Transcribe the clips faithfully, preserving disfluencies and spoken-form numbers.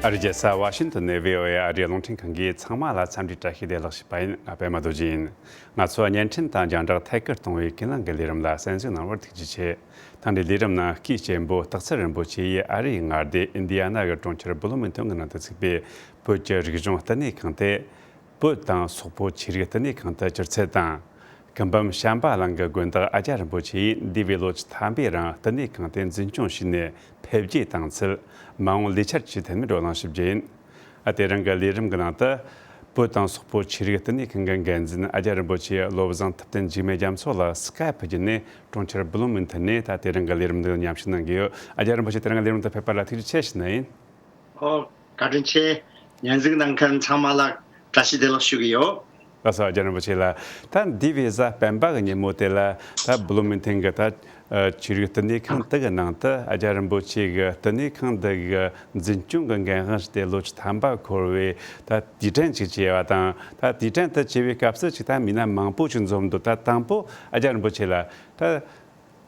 ཨ་རིའི་རྒྱལ་ས་ཝ་ཤིང་ཏོན་ནས་བྷི་ཨོ་ཨེ་ཨ་རིའི་རླུང་འཕྲིན་ཁང་གིས་ཚང་མ་ལ་འཚམས་འདྲིའི་བཀྲ་ཤིས་བདེ་ལེགས་ཞུས་པ་ཡིན། ང་པད་མ་རྡོ་རྗེ་ཡིན། ང་ཚོ་བརྙན་འཕྲིན་དང་རྒྱང་བསྒྲགས་ཐད་ཀར་གཏོང་བའི་ཀུན་གླེང་གི་ལས་རིམ་ལ་གསན་གཟིགས་གནང་བར་ཐུགས་རྗེ་ཆེ། ད་ནི་ལས་རིམ་ནང་སྐུའི་གཅེན་པོ་སྟག་ཚང་རིན་པོ་ཆེ་ཡིས་ཨ་རིའི་མངའ་སྡེ་ཨིན་ཌི་ཡ་ན་གི་གྲོང་ཁྱེར་བྷུ་ལུ་མིང་ཊོན་གྱི་ནང་དུ་བཙུགས་པའི་བོད་ཀྱི་རིག་གཞུང་བསྟི་གནས་ཁང་སྟེ། བོད་དང་སོག་པོ་ཆོས་རིག་བསྟི་གནས་ཁང་དུ་བསྒྱུར་ཚུལ་དང་། སྐུ་འབུམ་བྱམས་པ་གླིང་གི་དགོན་བདག་ཨ་ཅག་རིན་པོ་ཆེ་ཡིས་འདས་པའི་ལོ་བཅུ་ཐམ་པའི་རིང་བསྟི་གནས་ཁང་དེ་འཛིན་སྐྱོང་བྱས་ནས་འཕེལ་རྒྱས་བཏང་ཚུལ། མ་འོངས་ལས་འཆར་བཅས་ཐད་ནས་བགྲོ་གླེང་ཞུ་རྒྱུ་ཡིན། ཨ། དེ་རིང་གི་ལས་རིམ་གྱི་ནང་དུ། བོད་དང་སོག་པོ་ཆོས་རིག་བསྟི་གནས་ཁང་གི་འགན་འཛིན་ཨ་ཅག་རིན་པོ་ཆེ་བློ་བཟང་ཐུབ་བསྟན་འཇིགས་མེད་རྒྱ་མཚོ་ལ་སི་ཀའེ་ཕི་བརྒྱུད་ནས་གྲོང་ཁྱེར་བྷུ་ལུ་མིང་ཐོན་ནས་ད་དེ་རིང་གི་ལས་རིམ་འདི་མཉམ་ཞུགས་གནང་གི་ཡོད། ཨ་ཅག་རིན་པོ་ཆེ་དེ་རིང་གི་ལས་རིམ་དུ་ཕེབས་པ་ལ་ཐུགས་རྗེ་ཆེ་ཞུ་ནི་ཡིན། ཨོ། བཀའ་དྲིན་ཆེ། ཉན་གཟིགས་གནང་མཁན་ཚང་མ་ལ་བཀྲ་ཤིས་བདེ་ལེགས་ཞུ་གི་ཡོད། ལགས་སོ། ཨ་ཅག་རིན་པོ་ཆེ་ལགས། ད་འདས་པའི་གཟའ་སྤེན་པ་གི་ཉིན་མོ་དེ་ལ་ད་བྷུ་ལུ་མིང་ཐོན་གྱི་ད་ཆོས་རིག་བསྟི་གནས་ཁང་དེ་གི་ནང་དུ་ཨ་ཅག་རིན་པོ་ཆེ་གི་བསྟི་གནས་ཁང་འདི་གི་འཛིན་སྐྱོང་གི་འགན་དབང་ཞིག་དེ་ལོ་བཅུ་ཐམ་པ་འཁོར་བའི་ད་དུས་དྲན་ཅིག་བྱས་པ་དང་། ད་དུས་དྲན་དེ་བྱས་པའི་སྐབས་སུ་ཅིག་ད་མི་སྣ་མང་པོ་ཅིག་འཛོམས་འདུག་ད་དང་པོ་ཨ་ཅག་རིན་པོ་ཆེ་ལགས། ད་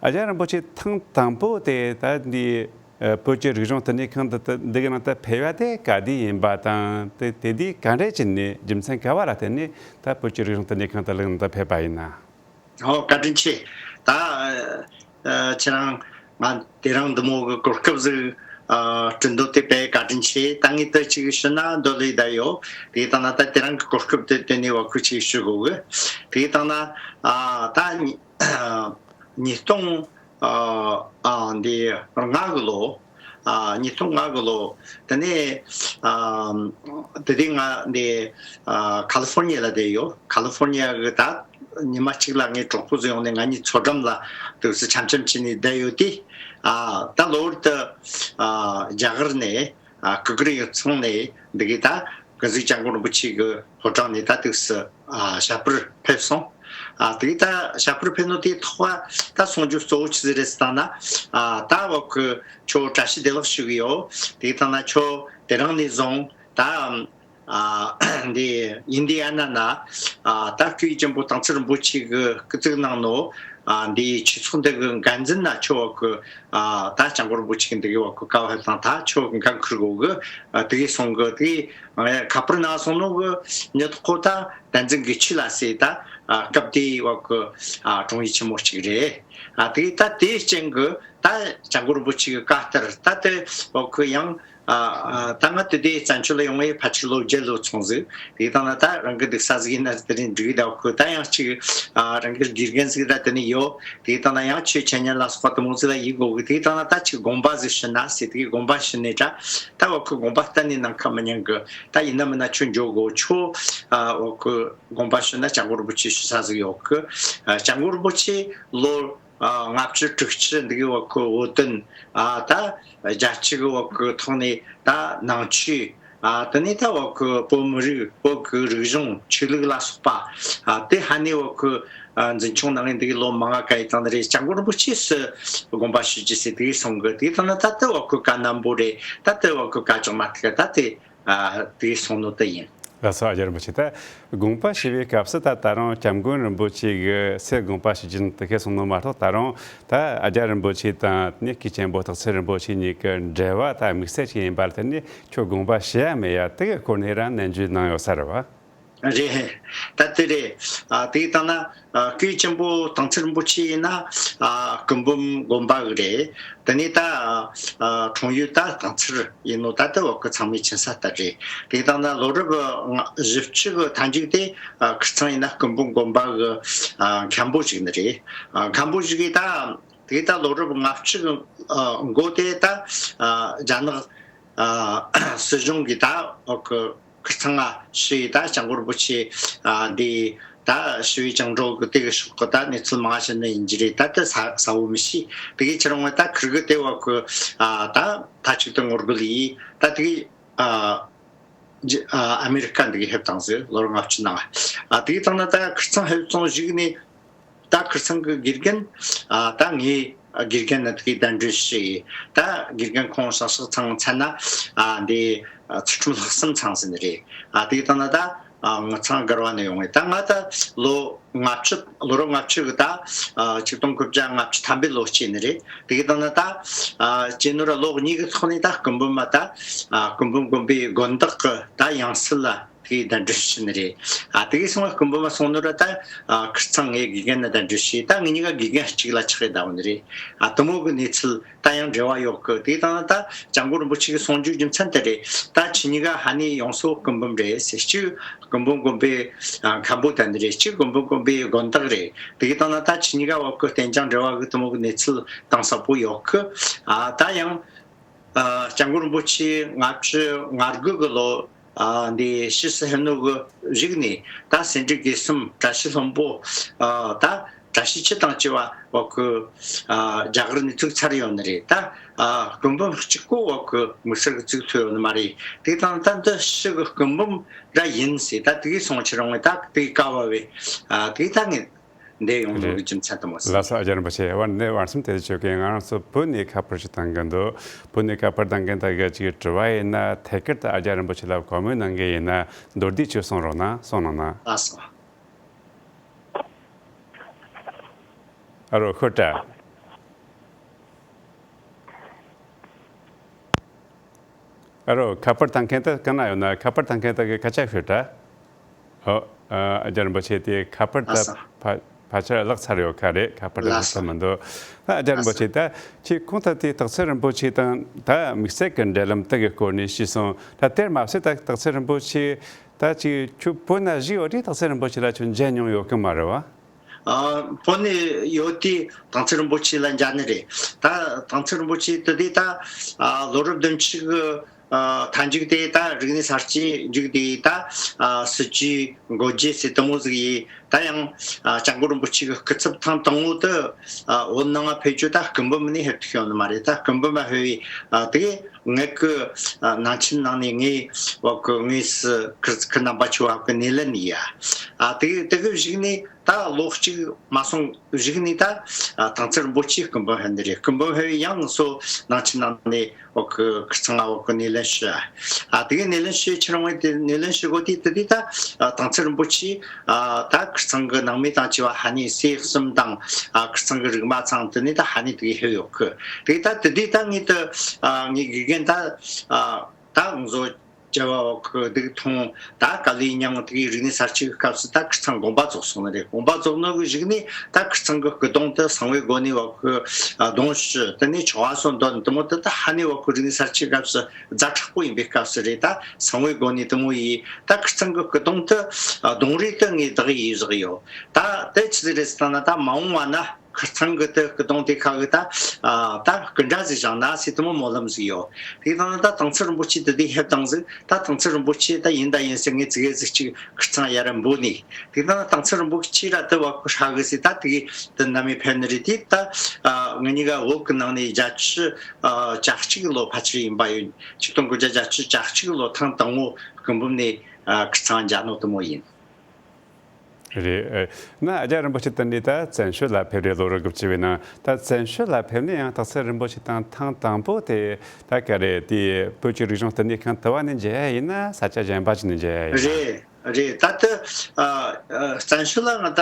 ཨ་ཅག་རིན་པོ་ཆེ་ཐེངས་དང་པོ་དེ་ད་འདི་ཨ་བོད་ཀྱི་རིག་གཞུང་བསྟི་གནས་ཁང་འདི་ད་འདི་གི་ནང་དུ་ཕེབས་ཡ་དེ་ག་དུས་ཡིན་པ་དང་། དེ་དེ་དུས་ག་འདྲས་བྱས་ནས་རྒྱུ་མཚན་ག་བ་ལ་བརྟེན་ནས་ད་བོད་ཀྱི་རིག་གཞུང་བསྟི་གནས་ཁང་དེ་ལ་ནང་དུ་ཕེབས་པ་ཡིན་ན། ཨོ། བཀའ་དྲིན་ཆེ། ད་ཨ་ཁྱེད་རང་ང་དེ་རིང་འདི་མོ་གི་གོ་སྐབས་ཟིག་ཨ་བསྐྲུན་འདུག་དེ་དཔེ་བཀའ་དྲིན་ཆེ། ད་ངས་ད་ཅིག་ཞུ་ན་འདོད་ལས་ད་ཡོད། དེ་ལྟ་ན་ད་དེ་རིང་གི་གོ་སྐབས་དེ་བཏོན་ནས་བ་ཁུ་ཅིག་ཞུ་དགོས་གི། དེ་ལྟ་ན་ཨ་ད་ཉི་ཉིས་སྟོང་ཨ་ཨ་འདི་ལྔ་གི་ལོ། ཨ་ཉིས་སྟོང་ལྔ་གི་ལོ། དེ་ནས་ཨ་དེ་དུས་ང་འདི་ཨ་ཁ་ལི་ཧྥོར་ནི་ཡ་ལ་བསྡད་ཡོད། ཁ་ལི་ཧྥོར་ནི་ཡ་གི་ད་ཉི་མ་གཅིག་ལ་ངའི་གྲོགས་པོ་ཟིག་ཡོང་ནས་ང་གཉིས་མཚོ་འགྲམ་ལ་དུས་སུ་འཆམ་འཆམ་བྱས་ནས་བསྡད་ཡོད་དུས། ཨ་ད་གློ་བུར་དུ་ཨ་རྒྱ་གར་ནས་ཨ་ཀུ་ཀུ་རི་ཡི་ཚང་ནས་འདི་གི་ད་ག་ཟིག་སྐྱབས་མགོན་རིན་པོ་ཆེ་གི་ཕོ་བྲང་ནས་ད་དུས་སུ་ཨ་ཞབས་པུར་ཕེབས་སོང་། ཨ་དེ་གི་ད་ཞབས་པུར་ཕེབས་ནོ་དེ་ཐོག་ད་གསུང་རྒྱུ་གཙོ་བོ་ཆི་ཟིག་རེད་ཟེར་ད་ན། ཨ་ད་བ་ཁུ་ཁྱོད་བཀྲ་ཤིས་བདེ་ལེགས་ཞུ་གི་ཡོད། དེ་གི་ད་ན་ཁྱོད་དེ་རིང་ནས་བཟུང་ད་ཨ་འདི་ཨིན་ཌི་ཡ་ན་ན་ཨ་ད་སྐུའི་གཅེན་པོ་སྟག་ཚང་རིན་པོ་ཆེ་གི་སྐུ་ཚེགས་གནང་ནོ། ཨ་འདི་ཆོས་ཚོགས་འདི་གི་འགན་འཛིན་ན་ཁྱོད་བ་ཁུ་ཨ་ད་སྐྱབས་མགོན་རིན་པོ་ཆེ་གི་འདི་གི་བ་ཁུ་ཀ་བ་ཧེ་དང་ད་ཁྱོད་འགན་འཁུར་དགོས་གི། ཨ་དེ་གི་སོང་གི་དེ་གི་ཨ་ཁ་པར་ནང་སོང་ནོ་གི་ཉི་ཐོག་ཁོ་ད་བསྟན་འཛིན་དགེ་ཆོས་ལགས་ཟེར་ད་ཨ་སྐབས་དེའི་བ་ཁུ་ཨ་དྲུང་ཡིག་ཆེན་མོ་གཅིག་རེད། ཨ་དེ་གི་ད་དེའི་རྐྱེན་གི་ད་སྐྱབས་མགོན་རིན་པོ་ཆེ་གི་བཀའ་ལྟར་ད་དེ་བ་ཁུ་ཡང་ཨ་ཨ་ད་ང་དེ་དུས་བཙན་བྱོལ་ལ་ཡོང་བའི་ཕལ་ཆེར་ལོ་བརྒྱད་ལོ་སོང་ཟིག་དེ་དང་ན་ད་རང་གི་འདུག་ས་ཟིག་ཡིན་ན་དེ་རིང་འགྲིག་གི་ད་བ་ཁུ་ད་ཡང་གཅིག་ཨ་རང་གི་དགེ་རྒན་ཟིག་ད་དེ་ནས་ཡོད། དེ་དང་ན་ཡང་ཆོས་འཆད་ཉན་ལ་སོགས་པ་དེ་མོ་ཟིག་ལ་ཡིད་དགོས་གི། དེ་དང་ན་ད་ཅིག་དགོངས་པ་ཟིག་ཞུ་ན་ཟེར། དེ་གི་དགོངས་པ་ཞུ་ནས་ད་ད་བ་ཁུ་དགོངས་པ་གཏན་ནས་གནང་ཁ་མི་ཉན་གི། ད་ཡིན་ན་མིན་ན་ཁྱོད་འཇོག་དགོས། ཁྱོད་ཨ་བ་ཁུ་དགོངས་པ་ཞུ་ན་སྐྱབས་མགོན་རིན་པོ་ཆེ་ཞུ་ས་ཟིག་ཡོད་གི། ཨ་སྐྱབས་མགོན་རིན་པོ་ཆེ་ལོ་ཨ་ལྔ་བཅུ་དྲུག་ཅུ་འདི་གི་བ་ཁུ་བོད་དོན་ཨ་ད་རྒྱལ་སྤྱི་གི་བ་ཁུ་ཐོག་ནས་ད་ནང་ཆོས་ཨ་དེ་ནས་ད་བ་ཁུ་བོད་མི་རིགས་བོད་ཀྱི་རིག་གཞུང་ཆོས་ལུགས་ལ་སོགས་པ་ཨ་དེ་ཧ་ནས་བ་ཁུ་ཨ་འཛིན་སྐྱོང་གནང་ངེ་འདི་གི་ལོ་མང་ང་ག་ཡི་དང་རེད། སྐྱབས་མགོན་རིན་པོ་ཆེ་སུ་དགོངས་པ་ཞུ་རྒྱུ་ཟེར་དེ་གི་སོང་གི། དེ་དང་ན་ད་ལྟ་བ་ཁུ་བཀའ་གནམ་པོ་རེད། ད་ལྟ་བ་ཁུ་བཀའ་ཅོག་མ་ཐུག་ག་ད་དེ་ཨ་དེ་གི་སོང་ནོ་དེ་ཡིན། ལགས་སོ། ཨ་ཅག་རིན་པོ་ཆེ། ད་དགོངས་པ་ཞུ་བའི་སྐབས་སུ་ད་ད་རུང་སྐྱབས་མགོན་རིན་པོ་ཆེ་གི་སུ་དགོངས་པ་ཞུ་རྒྱུ་དེ་གི་སོང་ནོ་མ་གཏོགས། ད་རུང་ད་ཨ་ཅག་རིན་པོ་ཆེ་དང་ནི་སྐུའི་གཅེན་པོ་སྟག་ཚང་རིན་པོ་ཆེ་གཉིས་ཀྱི་འབྲེལ་བ་ད་དམིགས་བསལ་ཅིག་ཡིན་པ་ལ་བརྟེན་ནས་ཁྱོད་དགོངས་པ་ཞུ་ཡ་མེད་ཡ་དེ་གི་སྐོར་ནས་རང་ནན་བརྗོད་གནང་ཡོད་ས་རེད་བ། རེད། ད་དེ་རེད། ཨ་དེ་ལྟ་ན་ཨ་སྐུའི་གཅེན་པོ་སྟག་ཚང་རིན་པོ་ཆེ་ཡིན་ན་ཨ་སྐུ་འབུམ་དགོན་པ་གི་རེད། དེ་ནས་ད་ཨ་འཁྲུངས་ཡུལ་ད་སྟག་ཚང་ཡིན་ནོ་ད་ལྟ་བ་ཁུ་ཚང་མས་མཁྱེན་ས་ལྟར་རེད། དེ་ལྟ་ན་ལོ་རབས་ལྔ་བཞི་བཅུ་གི་མཐའ་མཇུག་དེ་ཨ་ཁིར་ཚང་ཡིན་ན་སྐུ་འབུམ་དགོན་པ་གི་ཨ་མཁན་པོ་ཞིག་ནི་རེད། ཨ་མཁན་པོ་ཞིག་གིས་ད་དེ་ད་ལོ་རབས་ལྔ་བཅུ་གི་ཨ་འགོ་དེ་ད་ཨ་རྒྱ་ནག་ཨ་སྲིད་གཞུང་གིས་ད་ཨོ་ཁུ་ཁིར་ཚང་ང་ཞུ་ཡི་ད་སྐྱབས་མགོན་རིན་པོ་ཆེ་ཨ་འདི་ད་ཞི་བའི་བཅིངས་འགྲོལ་གི་དེ་གི་ཤོག་གི་ད་གནས་ཚུལ་མང་ཞིག་ནི་ཡིན་གྱི་རེད། ད་དེ་ས་ས་བོ་མི་ཤེས། དེ་གི་ཁྱེད་རང་ད་ཁིར་གི་དེ་བ་ཁུ་ཨ་ད་མཐའ་གཅིག་ཏུ་ངོ་རྒོལ་ཡིས་ད་དེ་གི་ཨ་ཇི་ཨ་ཨ་མེ་རི་ཁ་འདི་གི་ཕེབས་བཏང་ཟེར་ལོ་རབས་ལྔ་བཅུ་ནང་ཨ་དེ་གི་ཐང་ན་ད་ཁིར་ཚང་ཕེབས་སོང་ཞིག་ནི། ད་ཁིར་ཚང་གི་དགེ་རྒན་ཨ་ད་ངའི་དགེ་རྒན་ནི་དེ་གི་གདན་འདྲེན་ཞུ་ཡི། ད་དགེ་རྒན་ཁོང་ཤག་ཤག་ཚང་ཚན་ན་ཨ་འདི་ཨ་ཚུལ་ཁྲིམས་ལྷག་བསམ་ཚང་ཟིན་རེད། ཨ་དེ་གི་ཐང་ན་ད་ ཨ། ངི་ཚང་སྒར་བ་ནས་ཡོང་བའི་ད་ང་ད་ལོ་ལྔ་བཅུ་ལོ་རབས་ལྔ་བཅུ་གི་ད་ཨ་ཆིག་སྟོང་དགུ་བརྒྱ་ལྔ་བཅུ་ཐམ་པའི་ལོ་སྐྱེས་ནི་རེད། དེ་གི་དང་ན་ད་ཨ་སྐྱེས་ནོ་ར་ལོ་གཉིས་གི་ཐོག་ནས་ད་སྐུ་འབུམ་མ་ད་ཨ་སྐུ་འབུམ་དགོན་པའི་དགོན་བདག་གི་ད་ཡང་སྲིད་ལ་དེ་གདན་འདྲེན་ཞུས་ནི་རེད། ཨ་དེ་གི་སོང་བ་སྐུ་འབུམ་མ་སོང་ནོ་ར་ད་ཨ་ཁིར་ཚང་ངའི་དགེ་རྒན་ན་གདན་འདྲེན་ཞུས། ད་ངེད་གཉིས་ཀ་དགེ་རྒན་གཅིག་ལ་ཆགས་ཡི་ད་འོ་ནི་རེད། ཨ་དུ་མོ་གི་གནས་ཚུལ་ད་ཡང་འབྲེལ་བ་ཡོད་གི། དེ་དང་ད་སྐྱབས་མགོན་རིན་པོ་ཆེ་གི་གསུང་རྒྱུ་རྒྱུ་མཚན་དེ་རེད། ད་ཁྱེད་གཉིས་ཀ་ཧ་ནི་ཡོངས་སུ་སྐུ་འབུམ་རེད་ཟེར། གཅིག་སྐུ་འབུམ་དགོན་པའི་ཨ་མཁན་པོ་དེ་འདི་རེད། གཅིག་སྐུ་འབུམ་དགོན་པའི་དགོན་བདག་རེད། དེ་དང་ད་ཁྱེད་གཉིས་ཀ་བ་གི་གཏན་འཇགས་འབྲེལ་བ་གི་དུ་མོ་གི་གནས་ཚུལ་དང་ཟབ་པོ་ཡོད་གི། ཨ་ད་ཡང་ཨ་སྐྱབས་མགོན་རིན་པོ་ཆེ་ལྔ་བཅུ་ང་དགུ་གི་ལོ། ཨ་འདི་ཕྱི་སི་ཧི་ནུ་གི་རིག་ནས་ད་སེ་འབྲས་དགེ་གསུམ་བཀྲ་ཤིས་ལྷུན་པོ། ཨ་ད་བཀྲ་ཤིས་འཁྱིལ་དང་བཅས་པ་བ་གི་ཨ་རྒྱ་གར་ནས་བཙུགས་ཚར་ཡོད་ནི་རེད། ད་ཨ་སྐུ་འབུམ་གཅིག་པོ་བ་གི་དམིགས་བསལ་གི་བཙུགས་ཐུབ་ཡོད་ནི་མ་རེད། དེ་དང་ད་འདི་ཕྱི་གི་སྐུ་འབུམ་ར་ཡིན་ཟེར། ད་དེ་གི་སོང་ཕྱིར་འོང་བས་ད་དེ་ག་བ་བས་ཨ་དེ་ད་ངས་འདི་ཡོང་འདུག་གི་རྒྱུ་མཚན་དུ་མ་ཟད། ལགས་སོ། ཨ་ཅག་རིན་པོ་ཆེ། བར་ནས་བར་གསུམ་དེ་ཆོས་ཀྱི་ང་རང་ཚོ་བོད་ནས་ཁ་པར་ཞིག་བཏང་གི་འདུག་བོད་ནས་ཁ་པར་བཏང་མཁན་དག་གི་ཅིག་དྲི་བ་ཡིན་ན། ཐད་ཀར་དུ་ཨ་ཅག་རིན་པོ་ཆེ་ལ་བཀའ་མོལ་གནང་གི་ཡིན་ན། མདོར་བསྡུས་ཆོས་གསུང་རོགས་གནང་། གསུང་གནང་ན། ལགས་སོ། ཨ་རོ་ཤོད་དྲ། ཨ་རོ་ཁ་པར་བཏང་མཁན་དེ་གང་ན་ཡོད་ན། ཁ་པར་བཏང་མཁན་དེ་གི་སྐད་ཆ་ཤོད་དྲ། ཨོ། ཨ་ཨ་ཅག་རིན་པོ་ཆེ་དེ་ཁ་པར་ད་ལགས་སོ། ཕ་ཕལ་ཆེར་བརླག་ཚར་ཡོད་ཁ་རེད། ཁ་པར་ད་ལགས་ཤོད་ས་སོ། མི་འདུག་ད་ཨ་ཅག་རིན་པོ་ལགས་ཆེ། སོ། ད་ཁྱེད་གོང་ད་དེ་སྟག་འཚེར་རིན་པོ་ཆེ་དང་ད་དམིགས་བསལ་གྱི་འབྲེལ་ལམ་དེ་གི་སྐོར་ནས་ཞུས་སོང་། ད་དེར་མ་ཟད་ད་སྟག་འཚེར་རིན་པོ་ཆེ་ད་ཅིག་ཁྱོད་བོད་ན་བཞུགས་ཡོད་དུས་སྟག་འཚེར་རིན་པོ་ཆེ་ལ་ཁྱོད་མཇལ་མྱོང་ཡོད་གི་མ་རེད་བ། ཨ། བོད་ནས་ཡོད་དུས་སྟག་འཚེར་རིན་པོ་ཆེ་ལ་མཇལ་ནི་རེད། ད་སྟག་འཚེར་རིན་པོ་ཆེ་དེ་དུས་ད་ཨ་ལོ་རབས་བདུན་ཅུ་གི་ཨ་མཐའ་མཇུག་དེ། ད་རིག་གནས་གསར་བརྗེ་མཇུག་དེ། ད་ཨ་སྲིད་ཇུས་འགོ་འབྱེད་ཟེར་དེ་མོ་ཟིག་ཡིན། ད་ཡང་ཨ་སྐྱབས་མགོན་རིན་པོ་ཆེ་གི་སྐུ་ཚབ་ཐེངས་དང་པོ་དེ་ཨ་བོད་ནང་ང་ཕེབས་རྒྱུ་ད་སྐུ་འབུམ་ནས་ཕེབས་ཐུབ་ཡོད་ནི་མ་རེད། ད་སྐུ་འབུམ་ལ་ཕེབས་པའི་ཨ་དེ་ངེད་ཀྱི་ཨ་ནང་ཆེན་ནང་ནས་ངས་བ་གི་དངོས་སུ་ཁིར་ཁིར་རྣམ་པ་ཚོ་བ་གི་སྣེ་ལེན་ཡིན་ཡ། ཨ་དེ་དེ་གི་གཞུག་ནས་ད་ལོ་གཅིག་མ་སོང་གཞུག་ནས་ད་ཨ་སྟག་འཚེར་རིན་པོ་ཆེ་སྐུ་འབུམ་ཕེབས་ནི་རེད། སྐུ་འབུམ་ཕེབས་པའི་ཡང་སོ་ནང་ཆེན་ནང་ནས་བ་གི་ཁིར་ཚང་ང་བ་གི་སྣེ་ལེན་ཞུ་ཡ། ཨ་དེ་གི་སྣེ་ལེན་ཞུ་ཕྱིར་འོང་དེ་སྣེ་ལེན་ཞུ་གོ་དུས་དེ་དུས་ད་ཨ་སྟག་འཚེར་རིན་པོ་ཆེ་ཨ་ད་ཁིར་ཚང་གི་ནང་མི་དང་བཅས་པ་ཧ་ནི་སྲས་གསུམ་དང་ཨ་ཁིར་ཚང་གི་རིག་མ་ཚང་དེ་ནས་ད་ཧ་ནི་དེ་གི་ཕེབས་ཡོད་གི། དེ་ད་དེ་དུས་ད་ངས་ད་ཨ་ངའི་དགེ་རྒན་ད་ཨ་ད་ང་ཚོ་བྱ་བ་བ་གི་དེ་གི་མཐོང་། ད་ག་ལེ་ཡིན་ཡང་དེ་གི་རིག་གནས་གསར་བརྗེ་གི་སྐབས་སུ་ད་ཁིར་ཚང་དགོན་པ་རྫོགས་སོང་ནི་རེད། དགོན་པ་རྫོགས་ནོ་གི་གཞུག་ནས་ད་ཁིར་ཚང་གི་སྐུ་གདུང་དེ་གསང་བའི་སྒོ་ནས་བ་གི་ཨ་གདུང་ཞུ། དེ་ནས་ཆོ་ག་སོགས་འདོན། དེ་མོ་དེ་ད་ཧ་ནི་བ་གི་རིག་གནས་གསར་བརྗེ་གི་སྐབས་སུ་ཛ་དྲག་པོ་ཡིན་པའི་སྐབས་སུ་རེད། ད་གསང་བའི་སྒོ་ནས་དེ་མོ་ཡིན། ད་ཁིར་ཚང་གི་སྐུ་གདུང་དེ་ཨ་གདུང་རུས་དེ་ངས་བདག་ཡིད་བཞག་ཡོད། ད་དེ་ཆི་ཟིག་རེད་ཟེར་ན། ད་མ་འོངས་པ་ན་ཁིར་ཚང་གི་དེ་སྐུ་གདུང་དེ་ཁ་གི་ད་ཨ་ད་སྐུ་འདྲ་ཟིག་བཞེངས་ན་ཟེར་དེ་མོ་སྨོན་ལམ་ཟིག་ཡོད། དེ་དང་ད་སྟག་འཚེར་རིན་པོ་ཆེ་དེ་དེ་ཕེབས་དང་ཟིག་ད་སྟག་འཚེར་རིན་པོ་ཆེ་ད་ཡིན་ད་ཡིན་ཟེར་ངས་ཙི་གེ་ཟིག་ཅིག་ཁིར་ཚང་ཡར་ར་འབོད་ནས། དེ་དང་སྟག་འཚེར་རིན་པོ་ཆེ་ར་དེ་བ་གི་ཧྲ་གི་ཟེར། ད་དེ་གི་དེ་ནམ་ཡིན་ཕེབས་ནི་རེད། དེ་ད་ཨ་ང་གཉིས་ཀ་བོད་གི་ནང་ནས་བརྒྱད་ཅུ་ཨ་གྱ་གཅིག་ལོ་ཕལ་ཆེར་ཡིན་པ་ཡོད། ཆིག་སྟོང་དགུ་བརྒྱ་བརྒྱད་ཅུ་གྱ་གཅིག་ལོ་ཐེངས་དང་པོ་སྐུ་འབུམ་ནས་ཨ་ཁིར་ཚང་མཇལ་ནོ་དེ་མོ་ཡིན། རེད། ཨ་ན་ཨ་ཅག་རིན་པོ་ཆེ་དེ་ནས་ད་བཙན་བྱོལ་ལ་ཕེབས་རེད། ལོ་རབས་དགུ་བཅུ་བའི་ནང་ད་བཙན་བྱོལ་ལ་ཕེབས་ནས་ཡང་སྟག་འཚེར་རིན་པོ་ཆེ་དང་ཐེངས་དང་པོ་དེ་ད་ག་རེ་དེ་བོད་ཀྱི་རིག་གཞུང་བསྟི་གནས་ཁང་དེ་བ་ནས་མཇལ་ཡ་ཡིན་ན། ས་ཆ་གཞན་པ་ཞིག་ནས་མཇལ་ཡ་ཡིན་ན། རེད་རེད། ད་ལྟ་ཨ་ཨ་བཙན་བྱོལ་ལ་ང་ད་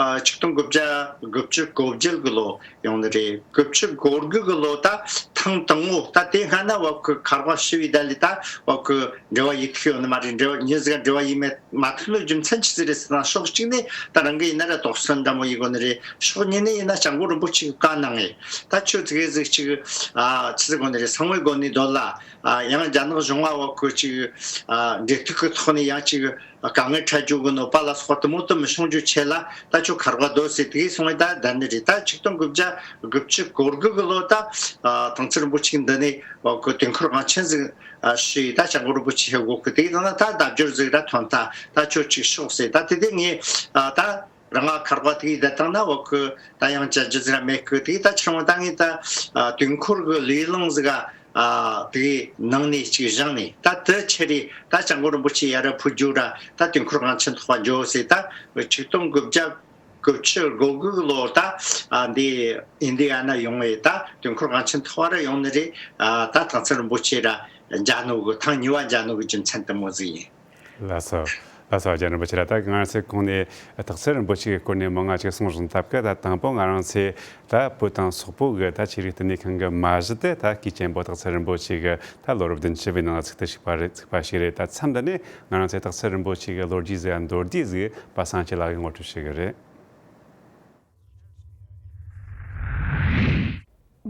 ཨ་ཆིག་སྟོང་དགུ་བརྒྱ་དགུ་བཅུ་གོ་བརྒྱད་གི་ལོ་ཡོང་ནི་རེད། དགུ་བཅུ་གོ་དགུ་གི་ལོ་ད་ཐེངས་དང་པོ། ད་དེ་སྔ་ན་བ་གི་མཁར་དབང་ཞི་བའི་ཟླ་ལས་ད་བ་གི་འབྲེལ་བ་ཡིད་ཐུག་ཡོད་ནི་མ་རེད། འབྲེལ་བ་མྱི་ཟིག་འབྲེལ་བ་ཡིད་མེད་མ་ཐུག་ནོ་རྒྱུ་མཚན་ཅི་ཟིག་རེད་ཟེར་ན། ཕྱོགས་གཅིག་ནས་ད་རང་གི་ཡིན་ན་ར་དོགས་ཟོན་འདྲ་མོ་ཡིན་དགོས་ནི་རེད། ཕྱོགས་གཉིས་ནས་ཡིན་ན་སྐྱབས་མགོན་རིན་པོ་ཆེ་གི་བཀའ་གནང་ངེ་ད་ཁྱོད་ཙི་གེ་ཟིག་ཅིག་ཨ་ཅི་ཟིག་དགོས་ནི་རེད། གསང་བའི་སྒོ་ནས་སྡོད་ལ། ཨ་ཡང་རྒྱ་ནག་གཞུང་བ་བ་གི་ཅིག་ཨ་འབྲེལ་གཏུག་གི་ཐོག་ནས་ཡང་ཅིག་དཀའ་ངལ་འཕྲད་རྒྱུ་གི་ནོ་པ་ལ་སོགས་པ་དེ་མོ་དེ་མི་བྱུང་རྒྱུ་ཆེད་ལ་ད་ཁྱོད་མཁར་དབང་སྡོད་ཟེར། དེ་གི་སོང་བས་ད་བསྡད་ནི་རེད། ད་ཆིག་སྟོང་དགུ་བརྒྱ་དགུ་བཅུ་གོ་དགུ་གི་ལོ་ད་ཨ་སྟག་འཚེར་རིན་པོ་ཆེ་འདི་ནས་བ་གི་དུས་འཁོར་དབང་ཆེན་ཟིག་ཨ་ཞུས། ད་སྐྱབས་མགོན་རིན་པོ་ཆེ་ཕེབས་གོ་གི། དེ་གི་ནང་ན་ད་ལྡབ་འགྱུར་ཟིག་ར་ཐོན། ད་ད་ཁྱོད་ཅིག་ཤོག་ཟེར། ད་དེ་དེ་ངས་ཨ་ད་རང་ང་མཁར་དབང་དེ་གི་བསྡད་བཏང་ན་བ་གི་ད་ཡང་བཅར་རྒྱུ་ཟིག་ར་མེད་གི། དེ་གི་ད་ཕྱིར་འོང་ད་ངས་ད་ཨ་དུས་འཁོར་གི་ལས་བླངས་ཟིག་ཨ་དེ་གི་ནང་ནས་ཅིག་བཞེངས་ནས། ད་དེ་ཆེད་རེད། ད་སྐྱབས་མགོན་རིན་པོ་ཆེ་ཡར་ར་ཕུད་རྒྱུ་ར་ད་དུས་འཁོར་དབང་ཆེན་ཐོག་པ་འགྱོ་ཟེར། ད་ཆིག་སྟོང་དགུ་བརྒྱ་དགུ་བཅུ་གོ་དགུ་ལོ་ད་ཨ་འདི་ཨིན་ཌི་ཡ་ན་ཡོང་བས། ད་དུས་འཁོར་དབང་ཆེན་ཐོག་པ་ར་ཡོང་ནི་རེད། ཨ་ད་སྟག་འཚེར་རིན་པོ་ཆེ་ར་མཇལ་ནོ་གི་ཐེངས་གཉིས་པ་མཇལ་ནོ་གི་རྒྱུ་མཚན་དེ་མོ་ཟིག་ཡིན། ལགས་སོ། ལགས་སོ། རྒྱལ་རིན་པོ་ཆེ་ལགས། ད་ང་རང་ཚོའི་གོང་ནས་སྟག་འཚེར་རིན་པོ་ཆེ་གི་སྐོར་ནས་མང་ང་ཅིག་གསུངས་བཞིན་སྟབས་ཀྱིས། ད་དང་པོ་ང་རང་ཚོས་ད་བོད་དང་སོག་པོ་གི་ད་ཆོས་རིག་བསྟི་གནས་ཁང་གི་མ་གཞི་དེ་ད་སྐུའི་གཅེན་པོ་སྟག་འཚེར་རིན་པོ་ཆེ་གི་ད་ལོ་རབས་བདུན་ཅུ་བའི་ནང་ལ་ཚུགས་ཏེ་བཞུགས་པ་རེད། ཚུགས་པ་ཞིག་རེད། ད་མཚམས་འདི་ནས་ང་རང་ཚོས་སྟག་འཚེར་རིན་པོ་ཆེ་གི་ལོ་རྒྱུས་ཟིག་མདོར་བསྡུས་ཟིག་པ་སངས་རྒྱས་ལགས་ཀྱིས་ངོ་སྤྲོད་བྱེད་གི་རེད།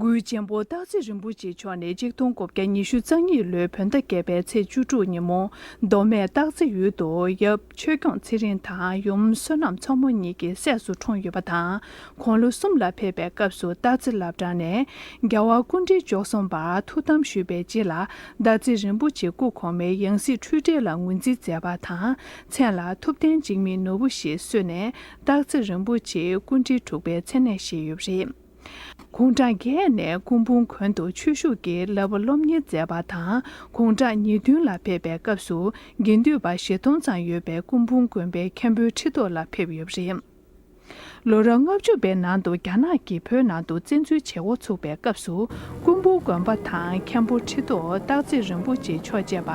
སྐུའི་གཅེན་པོ་སྟག་འཚེར་རིན་པོ་ཆེ་མཆོག་ནི་ཆིག་སྟོང་དགུ་བརྒྱ་ཉི་ཤུ་རྩ་གཉིས་ལོའི་བོད་ཟླ་བརྒྱད་པའི་ཚེས་བཅུ་དྲུག་ཉིན་མོ། མདོ་སྨད་སྟག་རྩེ་ཡུལ་དུ་ཡབ་ཆོས་སྐྱོང་ཚེ་རིང་དང་ཡུམ་བསོད་ནམས་མཚོ་མོ་གཉིས་ཀྱི་སྲས་སུ་འཁྲུངས་ཡོད་པ་དང་། དགུང་ལོ་གསུམ་ལ་ཕེབས་པའི་སྐབས་སུ་སྟག་རྩེ་བླ་བྲང་ནས་རྒྱལ་བ་སྐུ་ཕྲེང་བཅུ་གསུམ་པར་ཐུགས་དམ་ཞུས་པའི་རྗེས་ལ། སྟག་རྩེ་རིན་པོ་ཆེ་སྐུ་གོང་མའི་ཡང་སྲིད་འཁྲུལ་བྲལ་ལ་ངོས་འཛིན་མཛད་པ་དང་། མཚན་ལ་ཐུབ་བསྟན་འཇིགས་མེད་ནོར་བུ་ཞེས་གསོལ་ནས། སྟག་རྩེ་རིན་པོ་ཆེའི་སྐུ་ཕྲེང་དྲུག་པའི་མཚན་གནས་བཞེས་ཡོད་པ་རེད། དགུང་གྲངས་བརྒྱད་ནས་སྐུ་འབུམ་དགོན་དུ་ཆོས་ཞུགས་ཀྱིས་བསླབ་པ་སློབ་གཉེར་མཛད་པ་དང་། དགུང་གྲངས་ཉེར་བདུན་ལ་ཕེབས་པའི་སྐབས་སུ་དགེ་འདུན་པ་བཞི་སྟོང་ཙམ་ཡོད་པའི་སྐུ་འབུམ་དགོན་པའི་མཁན་པོའི་ཁྲི་ཐོག་ལ་ཕེབས་ཡོད་པ་རེད། ལོ་རབས་ལྔ་བཅུ་པའི་ནང་དུ་རྒྱ་ནག་གིས་བོད་ནང་དུ་བཙན་འཛུལ་བྱེད་འགོ་ཚུགས་པའི་སྐབས་སུ། སྐུ་འབུམ་དགོན་པ་དང་མཁན་པོ་ཁྲི་ཐོག་སྟག་རྩེ་རིན་པོ་ཆེ་མཆོག་བཅས་པ་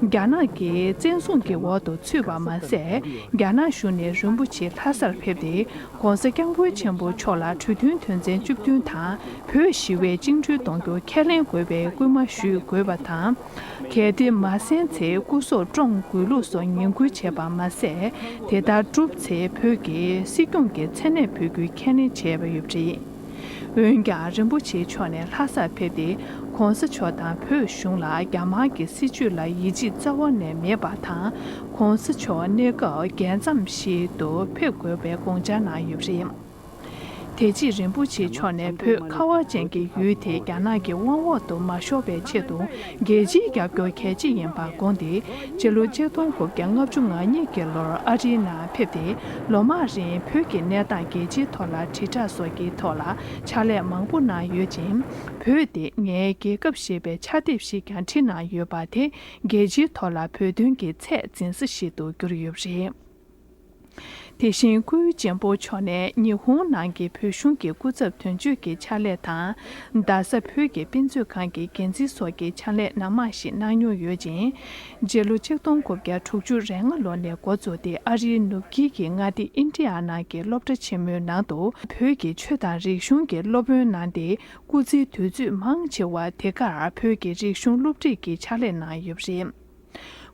རྒྱ་ནག་གི་བཙན་བཟུང་གི་འོག་ཏུ་ཚུད་པ་མ་ཟད། རྒྱ་ནག་གཞུང་ནས་རིན་པོ་ཆེ་ལྷ་སར་ཕེབས་ཏེ། ྋགོང་ས་ྋསྐྱབས་མགོན་ཆེན་པོ་མཆོག་ལ་གྲོས་མཐུན་དོན་ཚན་བཅུ་བདུན་དང་། བོད་ཞི་བའི་བཅིངས་འགྲོལ་གཏོང་རྒྱུར་ཁས་ལེན་དགོས་པའི་སྐུལ་མ་ཞུ་དགོས་པ་དང་། གལ་ཏེ་མ་གསན་ཚེ་སྐུ་སྲོག་བཀྲོངས་དགོས་ལུགས་སོགས་ངན་སྐུལ་བྱས་པ་མ་ཟད། དེ་ལྟར་བསྒྲུབས་ཚེ་བོད་ཀྱི་སྲིད་སྐྱོང་གི་མཚན་གནས་ཕུལ་རྒྱུའི་ཁས་ལེན་བྱས་པ་ཡོད་པ་རེད། འོན་ཀྱང་རིན་པོ་ཆེ་མཆོག་ནས་ལྷ་སར་ཕེབས་ཏེ། ྋགོང་ས་མཆོག་དང་བོད་གཞུང་ལ་རྒྱ་དམར་གྱི་སྲིད་བྱུས་ལ་ཡིད་ཆེས་རྩ་བ་ནས་མེད་པ་དང་། ྋགོང་ས་མཆོག་གནས་སྐབས་རྒྱལ་མཚམས་ཤིག་ཏུ་ཕེབས་དགོས་པའི་དགོངས་འཆར་གནང་ཡོད་པ་རེད། དེ་རྗེས་རིན་པོ་ཆེ་མཆོག་ནས་བོད་ཁ་བ་ཅན་གྱི་ཡུལ་དེ་རྒྱ་ནག་གི་དབང་འོག་ཏུ་མ་ཤོར་བའི་ཆེད་དུ་རྒྱལ་སྤྱིའི་རྒྱབ་སྐྱོར་གལ་ཆེ་ཡིན་པར་དགོངས་ཏེ། སྤྱི་ལོ་ཆིག་སྟོང་དགུ་བརྒྱ་ལྔ་བཅུ་ང་གཉིས་ཀྱི་ལོར་ཨ་རིའི་ནང་ཕེབས་ཏེ། ལོ་མང་རིང་བོད་ཀྱི་གནས་སྟངས་རྒྱལ་སྤྱིའི་ཐོག་ལ་དྲིལ་བསྒྲགས་སོགས་ཀྱི་ཐོག་ལ་ཕྱག་ལས་མང་པོ་གནང་ཡོད་ཅིང་། བོད་དེ་ངའི་རྒྱལ་ཁབ་ཞེས་པའི་ཕྱག་དེབ་ཞིག་ཀྱང་བྲིས་གནང་ཡོད་པ་དེ། རྒྱལ་སྤྱིའི་ཐོག་ལ་བོད་དོན་གྱི་ཚད་འཛིན་ས་ཞིག་ཏུ་གྱུར་ཡོད་པ་རེད། དེ་བཞིན་སྐུའི་གཅེན་པོ་མཆོག་ནས་ཉི་ཧོང་ནང་གི་བོད་གཞུང་གི་སྐུ་ཚབ་དོན་གཅོད་ཀྱི་ཕྱག་ལས་དང་། རྡ་ས་བོད་ཀྱི་དཔེ་མཛོད་ཁང་གི་འགན་འཛིན་སོགས་ཀྱི་ཕྱག་ལས་སྣ་མང་ཞིག་གནང་མྱོང་ཡོད་ཅིང་། སྤྱི་ལོ་ཆིག་སྟོང་དགུ་བརྒྱ་དྲུག་ཅུ་རེ་ལྔ་ལོ་ནས་འགོ་བཙུགས་ཏེ། ཨ་རིའི་ནུབ་དཀྱིལ་གྱི་མངའ་སྡེ་ཨིན་ཌི་ཡ་ནང་གི་སློབ་གྲྭ་ཆེན་མོའི་ནང་དུ་བོད་ཀྱི་ཆོས་དང་རིག་གཞུང་གི་སློབ་དཔོན་གནང་སྟེ། སྐུ་ཚེའི་དུས་ཚོད་མང་ཆེ་བ་དེ་གར་བོད་ཀྱི་རིག་གཞུང་སློབ་ཁྲིད་ཀྱི་ཕྱག་ལས་གནང་ཡོད་པ་རེད།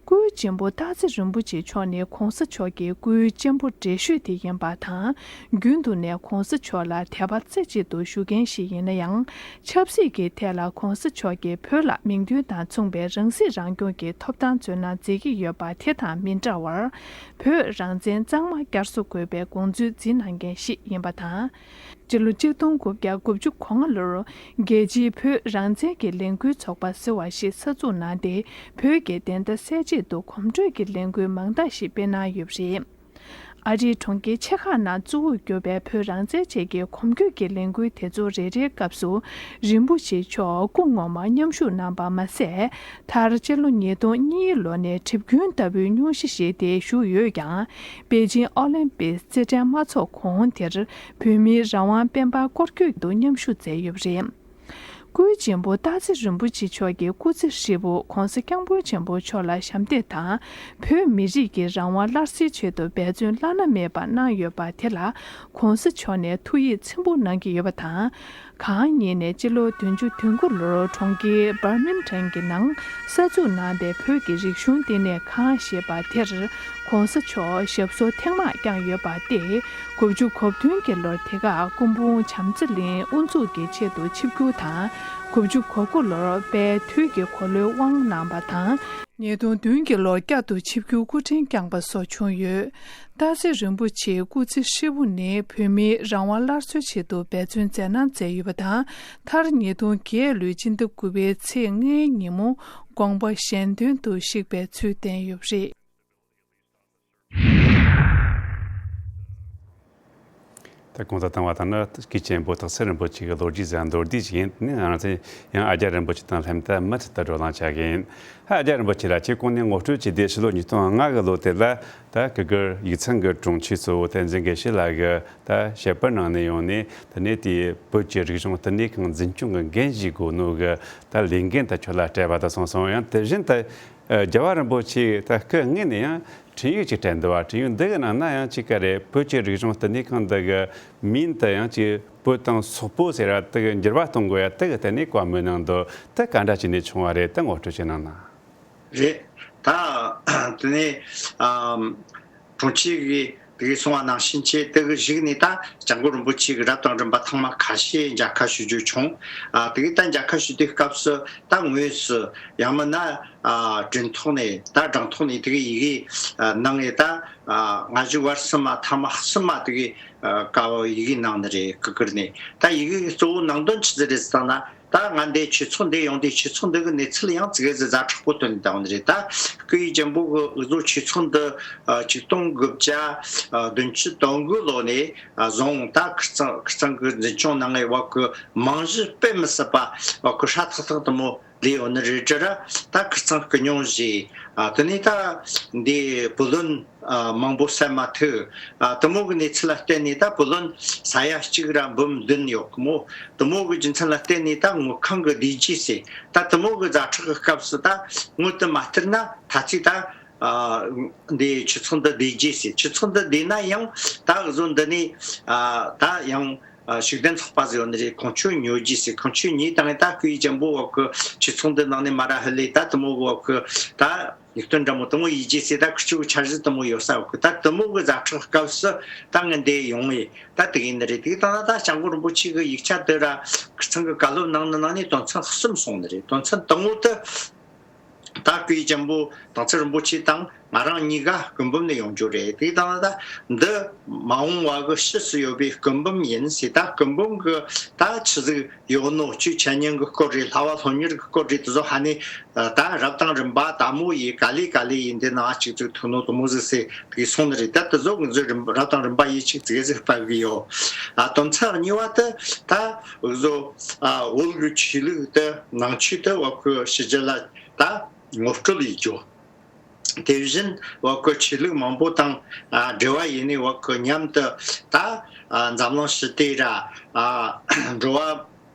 སྐུའི་གཅེན་པོ་སྟག་རྩེ་རིན་པོ་ཆེ་མཆོག་ནི་ྋགོང་ས་མཆོག་གི་སྐུའི་གཅེན་པོ་བགྲེས་ཤོས་དེ་ཡིན་པ་དང་། རྒྱུན་དུ་ནས་ྋགོང་ས་མཆོག་ལ་དད་པ་རྩེ་གཅིག་ཏུ་ཞུ་མཁན་ཞིག་ཡིན་ན་ཡང་། ཆབ་སྲིད་ཀྱི་ཐད་ལ་ྋགོང་ས་མཆོག་གིས་བོད་ལ་མིང་དོན་དང་མཚུངས་པའི་རང་སྲིད་རང་སྐྱོང་གི་ཐོབ་ཐང་འཛོལ་ན་མཛད་ཀྱི་ཡོད་པ་དེ་དང་མི་འདྲ་བར། བོད་རང་བཙན་གཙང་མ་བསྐྱར་གསོ་དགོས་པའི་དགོངས་ཚུལ་འཛིན་གནང་མཁན་ཞིག་ཡིན་པ་དང་། སྤྱི་ལོ་ཆིག་སྟོང་དགུ་བརྒྱ་དགུ་བཅུ་གོ་ལྔ་ལོར། རྒྱལ་སྤྱིའི་བོད་རང་བཙན་གྱི་ལས་འགུལ་ཚོགས་པ་ཟེར་བ་ཞིག་གསར་འཛུགས་གནང་སྟེ། བོད་ཀྱི་བདེན་མཐའ་གསལ་ཆེད་དུ་གོམ་བགྲོད་ཀྱི་ལས་འགུལ་མང་དག་ཞིག་སྤེལ་གནང་ཡོད་པ་རེད། ཨ་རིའི་གྲོང་ཁྱེར་ཆེ་ཁག་ནང་གཙོ་བོར་གྱུར་པའི་བོད་རང་བཙན་ཆེད་ཀྱི་གོམ་བགྲོད་ཀྱི་ལས་འགུལ་དེ་ཚོ་རེ་རེའི་སྐབས་སུ། རིན་པོ་ཆེ་མཆོག་སྐུ་ངོ་མ་མཉམ་ཞུགས་གནང་པ་མ་ཟད། མཐར་སྤྱི་ལོ་ཉིས་སྟོང་གཉིས་ལོ་ནས་གྲིབ་སྐྱོན་ལྟ་བུའི་སྙུང་གཞི་བཞེས་ཏེ་བཞུགས་ཡོད་ཀྱང་། པེ་ཅིང་ཨོ་ལིམ་པིག་རྩེད་འགྲན་མ་འཚོགས་གོང་དེར། བོད་མིའི་རང་དབང་སྤེན་པ་སྐོར་སྐྱོད་དུ་མཉམ་ཞུགས་མཛད་ཡོད་པ་རེད། སྐུའི་གཅེན་པོ་སྟག་རྩེ་རིན་པོ་ཆེ་མཆོག་གི་སྐུ་ཚེ་ཧྲིལ་པོ་ྋགོང་ས་ྋསྐྱབས་མགོན་ཆེན་པོ་མཆོག་ལ་ཞབས་འདེགས་དང་། བོད་མི་རིགས་ཀྱི་རང་དབང་སླར་གསོའི་ཆེད་དུ་འབད་བརྩོན་བླ་ན་མེད་པ་གནང་ཡོད་པ་དེ་ལ། ྋགོང་ས་མཆོག་ནས་ཐུགས་ཡིད་ཚིམ་པོ་གནང་གི་ཡོད་པ་དང་། གང་ཉིད་ནས་སྤྱི་ལོ་བདུན་ཅུ་དོན་དགུ་ལོར་གྲོང་ཁྱེར་བར་མིང་ཊོན་གྱི་ནང་གསར་འཛུགས་གནང་པའི་བོད་ཀྱི་རིག་གཞུང་བསྟི་གནས་ཁང་ཞེས་པ་དེར། ྋགོང་ས་མཆོག་ཞབས་སོར་ཐེངས་མང་བསྐྱངས་ཡོད་པ་སྟེ། དགུ་བཅུ་གོ་བདུན་གྱི་ལོར་དེ་གར་སྐུ་འབུམ་བྱམས་བརྩེ་གླིང་དབུ་འཛུགས་ཀྱི་ཆེད་དུ་ཆིབས་བསྒྱུར་དང་། དགུ་བཅུ་གོ་དགུ་ལོར་དཔལ་དུས་ཀྱི་འཁོར་ལོའི་དབང་གནང་བ་དང་། ཉིས་སྟོང་བདུན་གྱི་ལོར་བསྐྱར་དུ་ཆིབས་བསྒྱུར་སྐུ་ཕྲེང་བསྐྱངས་པ་སོགས་བྱུང་ཡོད། སྟག་རྩེ་རིན་པོ་ཆེའི་སྐུ་ཚེ་ཧྲིལ་པོ་ནི་བོད་མིའི་རང་དབང་སླར་གསོའི་ཆེད་དུ་འབད་བརྩོན་མཛད་གནང་མཛད་ཡོད་པ་དང་། མཐར་ཉིས་སྟོང་བརྒྱད་ལོའི་སྤྱི་ཟླ་དགུ་པའི་ཚེས་ལྔའི་ཉིན་མོ་དགོངས་པ་གཞན་དོན་དུ་གཤེགས་པའི་ཚུལ་བསྟན་ཡོད་པ་རེད། ད་གོང་དུ་བཏང་བ་ལྟར་ན། སྐུའི་གཅེན་པོ་སྟག་འཚེར་རིན་པོ་ཆེ་གི་ལོ་རྒྱུས་ཟིག་མདོར་བསྡུས་ཤིག་ཡིན། དེ་ནས་ང་རང་ཚོས་ཡང་ཨ་ཀྱཱ་རིན་པོ་ཆེ་དང་ལྷན་དུ་མུ་མཐུད་དུ་བགྲོ་གླེང་བྱ་གི་ཡིན། ཧ། ཨ་ཀྱཱ་རིན་པོ་ཆེ་ལགས། ཁྱེད་གོང་ནས་ངོ་སྤྲོད་བྱས་ཏེ། ཕྱི་ལོ་ཉིས་སྟོང་ལྔ་གི་ལོ་དེ་ལ་ད་གུ་གུལ་ཡིག་ཚང་གི་དྲུང་ཆེ་གཙོ་བོ་བསྟན་འཛིན་དགེ་བཤེས་ལགས་ཀྱིས་ད་བཤད་པར་གནང་ནས་ཡོང་ནས། དེ་ནས་དེའི་བོད་ཀྱི་རིག་གཞུང་བསྟི་གནས་ཁང་འཛིན་སྐྱོང་གི་འགན་བཞེས་དགོས་ནོ་གི་ད་ལས་འགན་ད་ཁྱོད་ལ་སྤྲད་པ་དང་གསུངས་སོང་། ཡང་དེ་བཞིན་ད། རྒྱལ་བ་རིན་པོ་ཆེས་ད་སྐུ་དངོས་ནས་ཡང་འཕྲིན་ཡིག་ཅིག་སྤྲད་འདུག་བ། འཕྲིན་ཡིག་འདི་གི་ནང་ན་ཡང་ཅིག་ག་རེ། བོད་ཀྱི་རིག་གཞུང་བསྟི་གནས་ཁང་འདི་གི་མིང་དུ་ཡང་ཅིག་བོད་དང་སོག་པོ་ཟེར་བ་དེ་གི་འགྱུར་བ་གཏོང་དགོས་ཡ་དེ་གི་ཐད་ནས་བཀའ་མོལ་གནང་འདུག་དེ་ག་འདྲ་བྱས་ནས་བྱུང་བ་རེད། དེ་ངོ་སྤྲོད་ཅིག་གནང་ན། རེད། ད་དེ་ནས་ཨམ། དྲུང་ཆེ་གིས་དེ་གི་གསུང་བ་ནང་བཞིན་བྱས། དེ་གི་གཞུག་ནས་ད་སྐྱབས་མགོན་རིན་པོ་ཆེ་གིས་རབ་དང་རིམ་པ་ཐེངས་མ་ཁ་ཤས་མཇལ་ཁ་ཞུ་རྒྱུ་བྱུང་། ཨ། དེ་གི་ད་མཇལ་ཁ་ཞུ་དུས་སྐབས་སུ་ད་དངོས་སུ་ཡང་མིན་ན་ཨ་དྲ་ཐོག་ནས་ད་དྲ་ཐོག་ནས་དེ་གི་ཡི་གེ་ཨ་གནང་ངས། ད་ཨ་སྔ་གཞུག་བར་གསུམ་མ་ཐེངས་མ་གསུམ་མ་དེ་གི་ཨ་ཀ་བོ་ཡི་གེ་གནང་ནི་རེད། ཀི་ཀིར་ནས། ད་ཡི་གེ་གཙོ་བོ་ནང་དོན་ཆི་ཟིག་རེད་ཟེར་ན། ད་ང་འདི་ཆོས་ཚོགས་འདི་ཡོང་དུས་ཆོས་ཚོགས་འདི་གི་གནས་ཚུལ་ཡང་ཙི་གེ་ཟིག་ཛ་དྲག་པོ་ཐོན་ནས་བསྡད་ཡོད་ནི་རེད། ད་སྐུ་ཡི་རྒྱལ་པོ་གི་འུ་ཚོ་ཆོས་ཚོགས་འདི་ཨ་ཆིག་སྟོང་དགུ་བརྒྱ་ཨ་བདུན་ཅུ་དོན་དགུ་ལོ་ནས་ཨ་བཟུང་ད་ཁིར་ཚང་ཁིར་ཚང་གི་འཛིན་སྐྱོང་གནང་ངས་བ་གི་རྨང་གཞི་དཔེ་མི་སྲིད་པ་བ་གི་ཧྲ་ཐག་ཐག་དེ་མོ་ལས་ཡོད་ནི་རེད། དྲི་ར་ད་ཁིར་ཚང་སྐུ་སྙུང་བཞེས། ཨ་དེ་ནས་ད་འདི་བུ་ལོན་ཨ་མང་པོ་སེལ་མ་ཐུབ། ཨ་དེ་མོ་གི་གནས་ཚུལ་ལ་བརྟེན་ནས་ད་བུ་ལོན་ས་ཡ་གཅིག་ར་འབུམ་བདུན་ཡོད་གི་མོ། དེ་མོ་གི་རྒྱུ་མཚན་ལ་བརྟེན་ནས་ད་དངུལ་ཁང་གི་བསྡུས་རྗེས་ཟེར། ད་དེ་མོ་གི་ཛ་དྲག་གི་སྐབས་སུ་ད་དངུལ་དེ་མ་སྟེར་ན་ད་ཚིག་ད་ཨ་འདི་ཆོས་ཚོགས་འདི་བསྡུས་རྗེས་ཟེར། ཆོས་ཚོགས་འདི་བསྡུས་ན་ཡང་ད་འུ་ཚོ་འདི་ནས་ཨ་ད་ཡང་ཨ་ཤུགས་ལྡན་ཚོགས་པ་ཟེར་ཡོད་ནི་རེད། ཁོང་ཆོས་ཉོ་རྗེས་ཟེར། ཁོང་ཆོས་ཉོས་བཏང་ངས་ད་སྐུ་ཡི་རྒྱལ་པོ་བ་གི་ཆོས་ཚོགས་འདི་ནང་ནས་མ་ར་ཧི་ལེ་ད་དེ་མོ་གི་བ་གི་ད་ཉིག་སྟོན་འདྲ་མོ་དེ་མོ་ཡིས་རྗེས་ཟེར། ད་ཁི་ཆོ་གི་འཆར་གཞི་དེ་མོ་ཡོད་ས་བ་གི། ད་དེ་མོ་གི་ཛ་དྲག་སྐབས་སུ་ད་ངས་འདི་ཡོང་ངས་ད་དེ་གི་ནི་རེད། དེ་གི་ད་ད་སྐྱབས་མགོན་རིན་པོ་ཆེ་གི་ཡིག་ཆ་དེ་ར་ཁིར་ཚང་གི་བཀའ་སློབ་གནང་ནི་ནང་ནས་དོན་ཚན་གསུམ་གསུངས་ནི་རེད། དོན་ཚན་དང་པོ་དེ་ད་སྐུ་ཡི་རྒྱལ་པོ་དང་ཚེ་རིན་པོ་ཆེ་དང་ང་རང་གཉིས་ཀ་སྐུ་འབུམ་ནས་ཡོང་རྒྱུ་རེད། དེ་དང་ད་འདི་མ་འོངས་བ་གི་ཕྱིས་སུ་ཡོད་པའི་སྐུ་འབུམ་ཡིན་ཟེར། ད་སྐུ་འབུམ་གི་ད་ཆི་ཟིག་ཡོད་ནོ། ཆོས་འཆད་ཉན་གི་སྐོར་རེད། བསླབ་པ་སློབ་གཉེར་གི་སྐོར་རེད། དེ་ཚོ་ཧ་ནི་ད་རབ་དང་རིམ་པ་དང་མོ་ཡིས་ག་ལེ་ག་ལེ་ཡིན། དེ་ནང་གཅིག་ཅིག་ཐུག་ནོ་དེ་མོ་ཟིག་ཟེར་དེ་གི་གསུངས་ནི་རེད། ད་དེ་ཚོ་ང་ཚོས་རིམ་རབ་དང་རིམ་པ་ཡིས་ཅིག་ཙི་གེ་ཟིག་ཕབ་གི་ཡོད། ཨ་དོན་ཚན་གཉིས་པ་དེ་ད་འུ་ཚོ་ཨ་བོད་གི་ཆོས་ལུགས་དེ་ནང་ཆོས་དེ་བ་གི་ཕྱི་རྒྱལ་ལ་ད་ངོ་སྤྲོད་ཡེད་རྒྱུ། དེ་བཞིན་བ་གི་ཆོས་ལུགས་མང་པོ་དང་ཨ་འབྲེལ་བ་ཡེད་ནས་བ་གི་མཉམ་དུ་ད་ཨ་འཛམ་གླིང་ཞི་བདེ་ར་ཨ་འགྲོ་བ་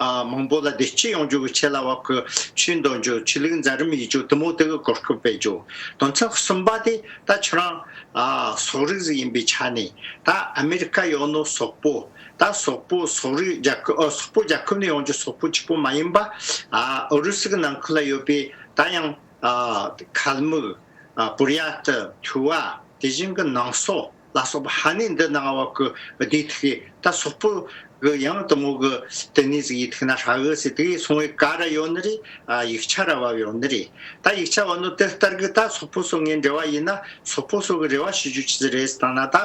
ཨ་མང་པོ་ལ་བདེ་སྐྱིད་ཡོང་རྒྱུ་གི་ཆེད་ལ་བ་གི་ཆོས་འདོན་རྒྱུ། ཆོས་ལུགས་མཛད་རིམ་ཡེད་རྒྱུ་དེ་མོ་དེ་གི་གོ་སྐབས་སྤེལ་རྒྱུ། དོན་ཚན་གསུམ་པ་དེ་ད་ཁྱེད་རང་ཨ་སོག་རིགས་ཟིག་ཡིན་པའི་ཆ་ནས་ད་ཨ་མེ་རི་ཀ་ཡོད་ནོ་སོག་པོ། ད་སོག་པོ་སོག་རིགས་རྒྱལ་ཁབ་ཨ་སོག་པོ་རྒྱལ་ཁབ་ནས་ཡོང་རྒྱུ་སོག་པོ་གཅིག་པོ་མ་ཡིན་པ། ཨ་ཨུ་རུ་སུ་གི་ནང་ཁུལ་ལ་ཡོད་པའི་ད་ཡང་ཨ་ཁལ་མུག་ཨ་པུར་ཡ་ཏི། ཐུ་བ། དེ་བཞིན་གི་ནང་སོག་ལ་སོགས་པ་ཧ་ནི་འདི་ནང་བ་གི་བདེ་ཐུག་གི་ད་སོག་པོ་གི་ཡང་དེ་མོ་གི་དེ་ནས་ཟིག་ཡིད་ཐུག་ན་ཧྲ་གི་ཟེར་དེ་གི་སོང་བའི་བཀའ་ར་ཡོད་ནི་རེད། ཨ་ཡིག་ཆ་ར་བབ་ཡོད་ནི་རེད། ད་ཡིག་ཆ་བབ་ནོ་དེ་ལྟར་གི་ད་སོག་པོ་སོགས་ངའི་འབྲེལ་བ་ཡིན་ན་སོག་པོ་སོགས་གི་རེ་བ་ཞུ་རྒྱུ་ཆི་ཟིག་རེད་ཟེར་བཏང་ན། ད་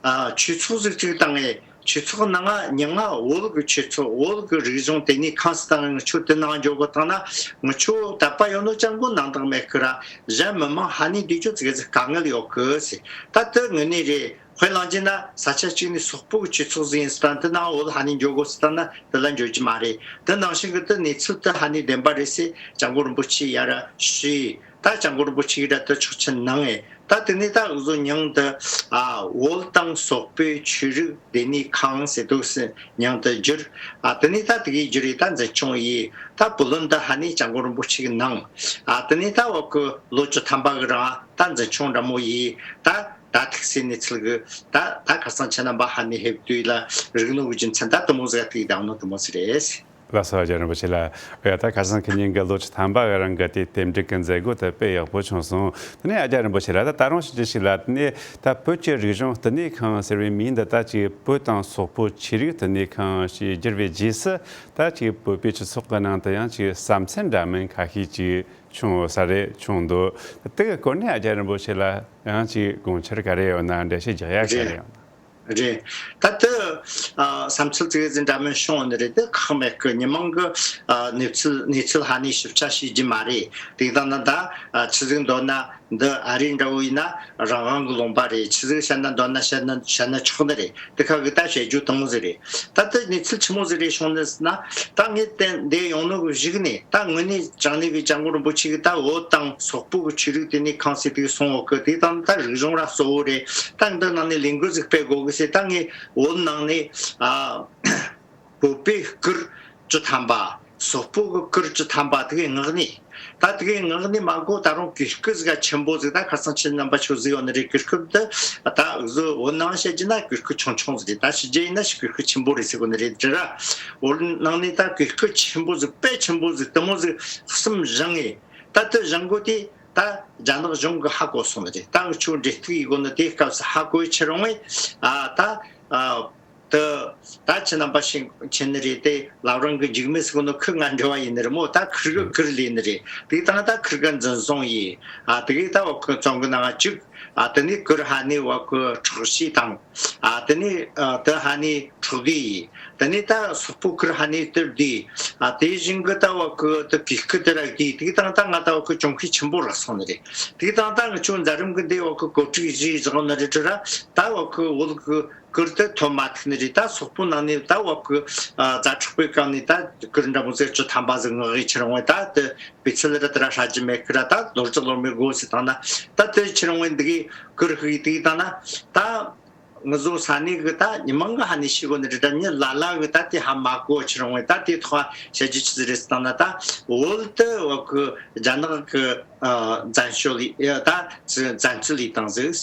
ཨ་ཆོས་ཚོགས་ཟིག་ཅིག་བཏང་ངས་ཆོས་ཚོགས་ནང་ང་ཉི་ང་བོད་གི་ཆོས་ཚོགས་བོད་གི་རིག་གཞུང་ལྟེ་གནས་ཁང་ཟིག་བཏང་ངས་ང་ཆོ་དེ་ནང་འཇོག་གོ་བཏང་ན་ང་ཆོ་དད་པ་ཡོད་ནོ་ཅང་གོ་ནང་དག་མེད་གི་ར། གཞན་མི་མང་ཧ་ནི་འདི་ཆོ་ཙི་གེ་ཙི་དཀའ་ངལ་ཡོད་གི་ཟེར། ད་དེ་ངོས་ནས་རེད། དཔེ་བླངས་རྗེས་ན་ས་ཆ་གཅིག་ནས་སོག་པོ་གི་ཆོས་ཚོགས་ཟིག་ཡིན་ཟེར་བཏང་དེ་ནང་བོད་ཧ་ནི་འཇོག་གོ་ཟེར་བཏང་ན་དེ་ལ་འཇོག་རྒྱུ་མ་རེད། དེ་ནང་བཞིན་གི་དེ་གནས་ཚུལ་དེ་ཧ་ནི་བདེན་པ་རེད་ཟེར་སྐྱབས་མགོན་རིན་པོ་ཆེ་ཡར་ཞུས། ད་སྐྱབས་མགོན་རིན་པོ་ཆེ་གིས་ད་དེ་ཆོག་མཆན་གནང་ངས། ད་དེ་ནས་ད་འུ་ཚོ་མྱིང་དེ་ཨ་བོད་དང་སོག་པོའི་ཆོས་རིག་ལྟེ་གནས་ཁང་ཟེར་འདུག་ཟེར་མྱིང་དེ་བསྒྱུར། ཨ་དེ་ནས་ད་དེ་གི་བསྒྱུར་རེ་ད་འཛིན་སྐྱོང་ཡིས་ད་བུ་ལོན་ད་ཧ་ནི་སྐྱབས་མགོན་རིན་པོ་ཆེ་གིས་གནང་། ཨ་དེ་ནས་ད་བ་གི་ལོ་བཅུ་ཐམ་པ་གི་རིང་ད་འཛིན་སྐྱོང་འདྲ་མོ་ཡིས་ད་ད་ཐུག་སའི་གནས་ཚུལ་གི་ད་ད་ཁ་སང་ཁྱེད་རྣམ་པ་ཧ་ནི་ཕེབས་དུས་ལ་རིག་ནོ་གི་རྒྱུ་མཚན་ད་དེ་མོ་ཟིག་ཐུག་བསྡད་ནོ་དེ་མོ་ཟིག་རེད། ལགས་སོ། རྒྱལ་བ་རིན་པོ་ཆེ་ལགས། ཨེ་ད་ཁ་སང་ཁེ་ཉིན་གི་ལོ་བཅུ་ཐམ་པ་གི་རིང་གི་དེ་རྟེན་འབྲེལ་གི་མཛད་སྒོ་དེ་དཔེ་ཡག་པོ་བྱུང་སོང་། དེ་ནས་ཨ་རྒྱ་རིན་པོ་ཆེ་ལགས། ད་ད་རུང་ཞིབ་ཅིག་ལ་དེ་ནས་ད་བོད་ཀྱི་རིག་གཞུང་བསྟི་གནས་ཁང་ཟེར་བའི་མིང་འདི་ད་ཅིག་བོད་དང་སོག་པོ་ཆོས་རིག་བསྟི་གནས་ཁང་ཞེས་བསྒྱུར་བའི་རྗེས་སུ་ད་ཅིག་བོད་པའི་སྤྱི་ཚོགས་ཀྱི་ནང་དུ་ཡང་ཅིག་བསམ་ཚུལ་འདྲ་མིན་ཁ་ཤས་ཅིག་བྱུང་ས་རེད། བྱུང་འདུག་དེ་གི་སྐོར་ནས་ཨ་རྒྱ་རིན་པོ་ཆེ་ལ་ཡང་ཅིག་དགོངས་འཆར་ག་རེ་ཡོད་ན། འགྲེལ་བཤད་རྒྱག་ཡ་ག་རེ་རེད། ཡོད་ན། རེད། ད་དེ་ཨ་བསམ་ཚུལ་ཙི་གེ་ཙི་འདྲ་མིན་བྱུང་ནི་རེད། དེ་ཁག་མེད་གི། མྱི་མང་གི་ཨ་གནས་ཚུལ་གནས་ཚུལ་ཧ་ནི་ཞིབ་ཆ་ཤེས་རྒྱུ་མ་རེད། དེ་དང་ན་ད་ཨ་ཆི་ཟིག་འདོད་ན་འདི་ཨ་རི་འདྲ་བོ་ཡིན་ན་རང་དབང་གི་ལུང་པ་རེད། ཆི་ཟིག་བཤད་ན་འདོད་ན་བཤད་ན་བཤད་ན་ཆོག་ནི་རེད། དེ་ཁག་གི་ད་བཤད་རྒྱུ་དེ་མོ་ཟིག་རེད། ད་དེ་གནས་ཚུལ་ཆི་མོ་ཟིག་རེད་བྱུང་ནི་ཟེར་ན། ད་ངས་དེ་འདི་ཡོང་ནོ་གི་གཞུག་ནས་ད་དངོས་གནས་དྲང་གནས་གི་སྐྱབས་མགོན་རིན་པོ་ཆེ་གིས་ད་བོད་དང་སོག་པོ་གི་ཆོས་རིག་ལྟེ་གནས་ཁང་ཟེར་དེ་གསུངས་ཡོད་གི། དེ་དང་ད་རིག་གཞུང་ར་གཙོ་བོ་རེད། ད་འདི་ནང་ནས་ལས་འགུལ་ཟིག་སྤེལ་དགོས་གི་ཟེར། ད་ངས་བོད་ནང་ནས་ཨ་བོད་པའི་སྐུ་བཅུ་ཐམ་པ་ སོག་པོ་གི་གུར་བཅུ་ཐམ་པ་དེ་གའི་ངག་ནས། ད་དེ་གའི་ངག་ནས་མ་གོ་ད་རུང་གོས་སྐུ་ཟིག་ག་ཆེན་པོ་ཟིག་ད་ཁ་སང་ཁྱེད་རྣམ་པ་ཆོ་གཟིགས་ཡོད་ནི་རེད། གོས་སྐུ་འདི་ད་གཟོད་བོད་ནང་བཤད་རྒྱུ་ན་གོས་སྐུ་ཆུང་ཆུང་ཟིག་རེད། ད་ཕྱི་རྒྱལ་ཡིན་ན་ཞིག་གོས་སྐུ་ཆེན་པོ་རེད་ཟེར་གོ་ནི་རེད་དྲ། བོད་ནང་ནས་ད་གོས་སྐུ་ཆེན་པོ་ཟིག་དཔེ་ཆེན་པོ་ཟིག་དེ་མོ་ཟིག་གསུམ་བཞེངས་ངེ་ད་དེ་བཞེངས་གོ་དེ། ད་རྒྱ་ནག་གཞུང་གིས་ཧ་གོ་སོང་ནི་རེད། ད་འུ་ཆོ་འབྲེལ་གཏུག་ཡེད་གོ་ནི་དེའི་སྐབས་སུ་ཧ་གོ་ཡི་ཆི་རུང་བས། ཨ་ད་ཨ་དེ་ད་ཁྱེད་རྣམ་པ་ཤེས་ཁྱེད་ནི་རེད། དེ་ལབ་རང་གི་འཇིགས་མེད་ཟེར་གོ་ནོ་ཁོ་ང་འབྲེལ་བ་ཡིན་ནི་རེད་མོ། ད་ཁིར་གི་གུར་ལས་ནི་རེད། དེ་དང་ད་ཁིར་གི་འཛིན་བཟུང་ཡིས། ཨ་དེ་གི་ད་བ་ཁོ་བཙོན་གི་ནང་བཅུག་ཨ་དེ་ནས་གུར་ཧ་ནས་བ་ཁོ་འཕྲོག་བྱེད་དང་། ཨ་དེ་ནས་ཨ་དེ་ཧ་ནས་འཕྲོག་བསྡད་ཡིན། དེ་ནས་ད་སོག་པོ་ཁུར་ཧ་ནས་དེར་བསྡད། ཨ་དེ་བཞིན་གི་ད་བ་ཁོ་དེ་གི་སྐུ་དེ་ར་བསྡད། དེ་དང་ད་ང་ད་བ་ཁོ་གྱོང་གུད་ཆེན་པོ་རག་སོང་ནི་རེད། དེ་དང་ད་ང་ཆོ་མཛད་རིམ་གི་འདི་བ་ཁོ་གོ་སྒྲིག་བཞེས་བཞག་ནི་རེད་དྲ། ད་བ་ཁོ་བོད་གི་གུར་དེ་ཐོན་མ་ཐུབ་ནི་རེད། ད་སོག་པོ་ནང་ནས་ད་བ་ཁོ་ཨ་ཛ་དྲག་པོའི་སྒང་ནས་ད་གུར་འདྲ་མོ་ཟེར་བཅུ་ཐམ་པ་ཟིག་ངག་གི་ཆི་རུང་བས། ད་དེ་སྤུས་ཚད་ར་དེ་ར་ཧྲ་རྒྱུ་མེད་ཁི་ར། ད་ལོ་རྒྱུས་ལོ་མི་དགོས་ཟེར་བཏང་ན། ད་དེ་ཆི་རུང་བས་འདི་གི་གུར་ཧི་དེ་གི་བཏང་ན་ད། ང་ཚོ་ས་གནས་ཀྱི་ད་མི་མང་གི་ཧ་ནས་ཤེས་གོ་ནི་རེད་དྲ། མི་ལ་ལ་གི་ད་དེ་ཧ་མ་གོ་ཆི་རུང་བས། ད་དེ་ཐོག་བཤད་རྒྱུ་ཆི་ཟིག་རེད་ཟེར་བཏང་ན། ད་བོད་དུ་བ་ཁོ་རྒྱ་ནག་གི་ཨ་བཙན་བྱོལ་ལས་ད་བཙན་བཙན་འཛུལ་ལས་བཏང་ཟིག་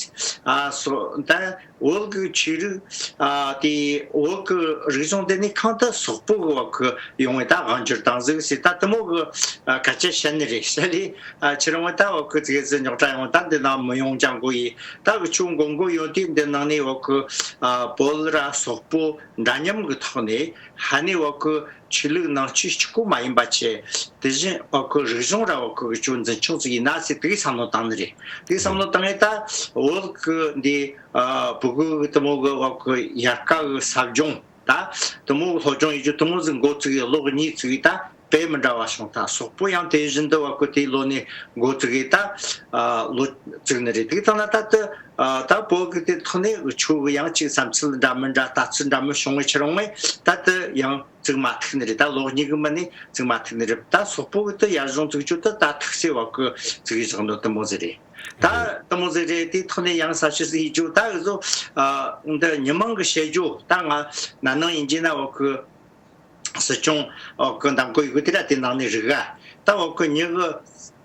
ཨ་སོ་ད་བོད་གི་ཆོས་ལུགས་ཨ་དེ་བོད་གི་རིག་གཞུང་དེ་ནི་གང་དུ་སོག་པོ་གི་བ་ཁོ་ཡོང་བས་ད་དབང་བསྒྱུར་བཏང་ཟིག་ཟེར་ད་དེ་མོ་གི་ཨ་སྐད་ཆ་བཤད་ནི་རེད། བཤད་ལས་ཨ་ཆི་རུང་བས་ད་བ་ཁོ་ཙིག་ཙིག་རྙོག་དྲ་ཡོང་ད་འདི་ནང་མི་ཡོང་ཅང་གོ་ཡིན། ད་འུ་ཆོ་མགོ་མགོ་ཡོད་དུས་འདི་ནང་ནས་བ་ཁོ་ཨ་བོད་ར་སོག་པོ་འདྲ་མཉམ་གི་ཐོག་ནས་ཧ་ནས་བ་ཁོ་ཆོས་ལུགས་ནང་ཆོས་གཅིག་པོ་མ་ཡིན་པ་བྱས། དེ་བཞིན་བ་ཁོ་རིག་གཞུང་ར་བ་ཁོ་འུ་ཆོ་འཛིན་སྐྱོང་ཟིག་ཡིན་ན་ཟེར་དེ་གི་བསམ་བློ་བཏང་ནི་རེད། དེ་གི་བསམ་བློ་བཏང་ཡས་ད་བོད་གི་འདི་ཨ་ཕྲུ་གུ་གི་དེ་མོ་གི་བ་ཁོ་ཡལ་ག་གི་ཟབ་སྦྱོང་ད་དེ་མོ་གི་སློབ་སྦྱོང་ཡེད་རྒྱུ་དེ་མོ་ཟིག་འགོ་བཙུགས་ཡས་ལོ་གཉིས་བཙུགས་ཡས་ད། དཔེ་མི་འདྲ་བ་བྱུང་། ད་སོག་པོ་ཡང་དེ་བཞིན་དུ་བ་ཁོ་དེའི་ལོ་ནས་འགོ་བཙུགས་ཡས་ད་ཨ་ལོ་བཙུགས་ནི་རེད། དེ་ལྟ་ན་ད་དེ་ཨ་ད་བོད་གི་དེ་ཐོག་ནས་འུ་ཆོ་གི་ཡང་ཅིག་བསམ་ཚུལ་འདྲ་མི་འདྲ་ལྟ་ཚུལ་འདྲ་མི་བྱུང་བའི་ཕྱིར་རུང་བས་ད་དེ་ཡང་བཙུགས་མ་ཐུབ་ནི་རེད། ད་ལོ་གཉིས་ཀྱི་མི་ནས་བཙུགས་མ་ཐུབ་ནི་རེད། ད་སོག་པོ་གི་དེ་ཡར་བཟུང་བཙུགས་རྒྱུ་དེ་ད་ཐུགས་སྲས་བ་ཁོ་བཙུགས་ཡས་བཞག་ནོ་དེ་མོ་ཟིག་རེད། ད་དེ་མོ་ཟིག་རེད། དེའི་ཐོག་ནས་ཡང་ས་ཤི་ཟིག་ཡེད་རྒྱུ་ད་འུ་ཚོ་ཨ་འདི་མི་མང་གི་བཤད་རྒྱུ་ད་ང་ན་ནིང་ཡིན་གྱི་ན་བ་ཁོ་སྲིད་སྐྱོང་འོག་གི་འདེམས་བསྐོ་ཡི་གུ་དེ་ར་དེ་ནང་ནས་རིག་ག་ད་འོག་གི་མྱི་གི་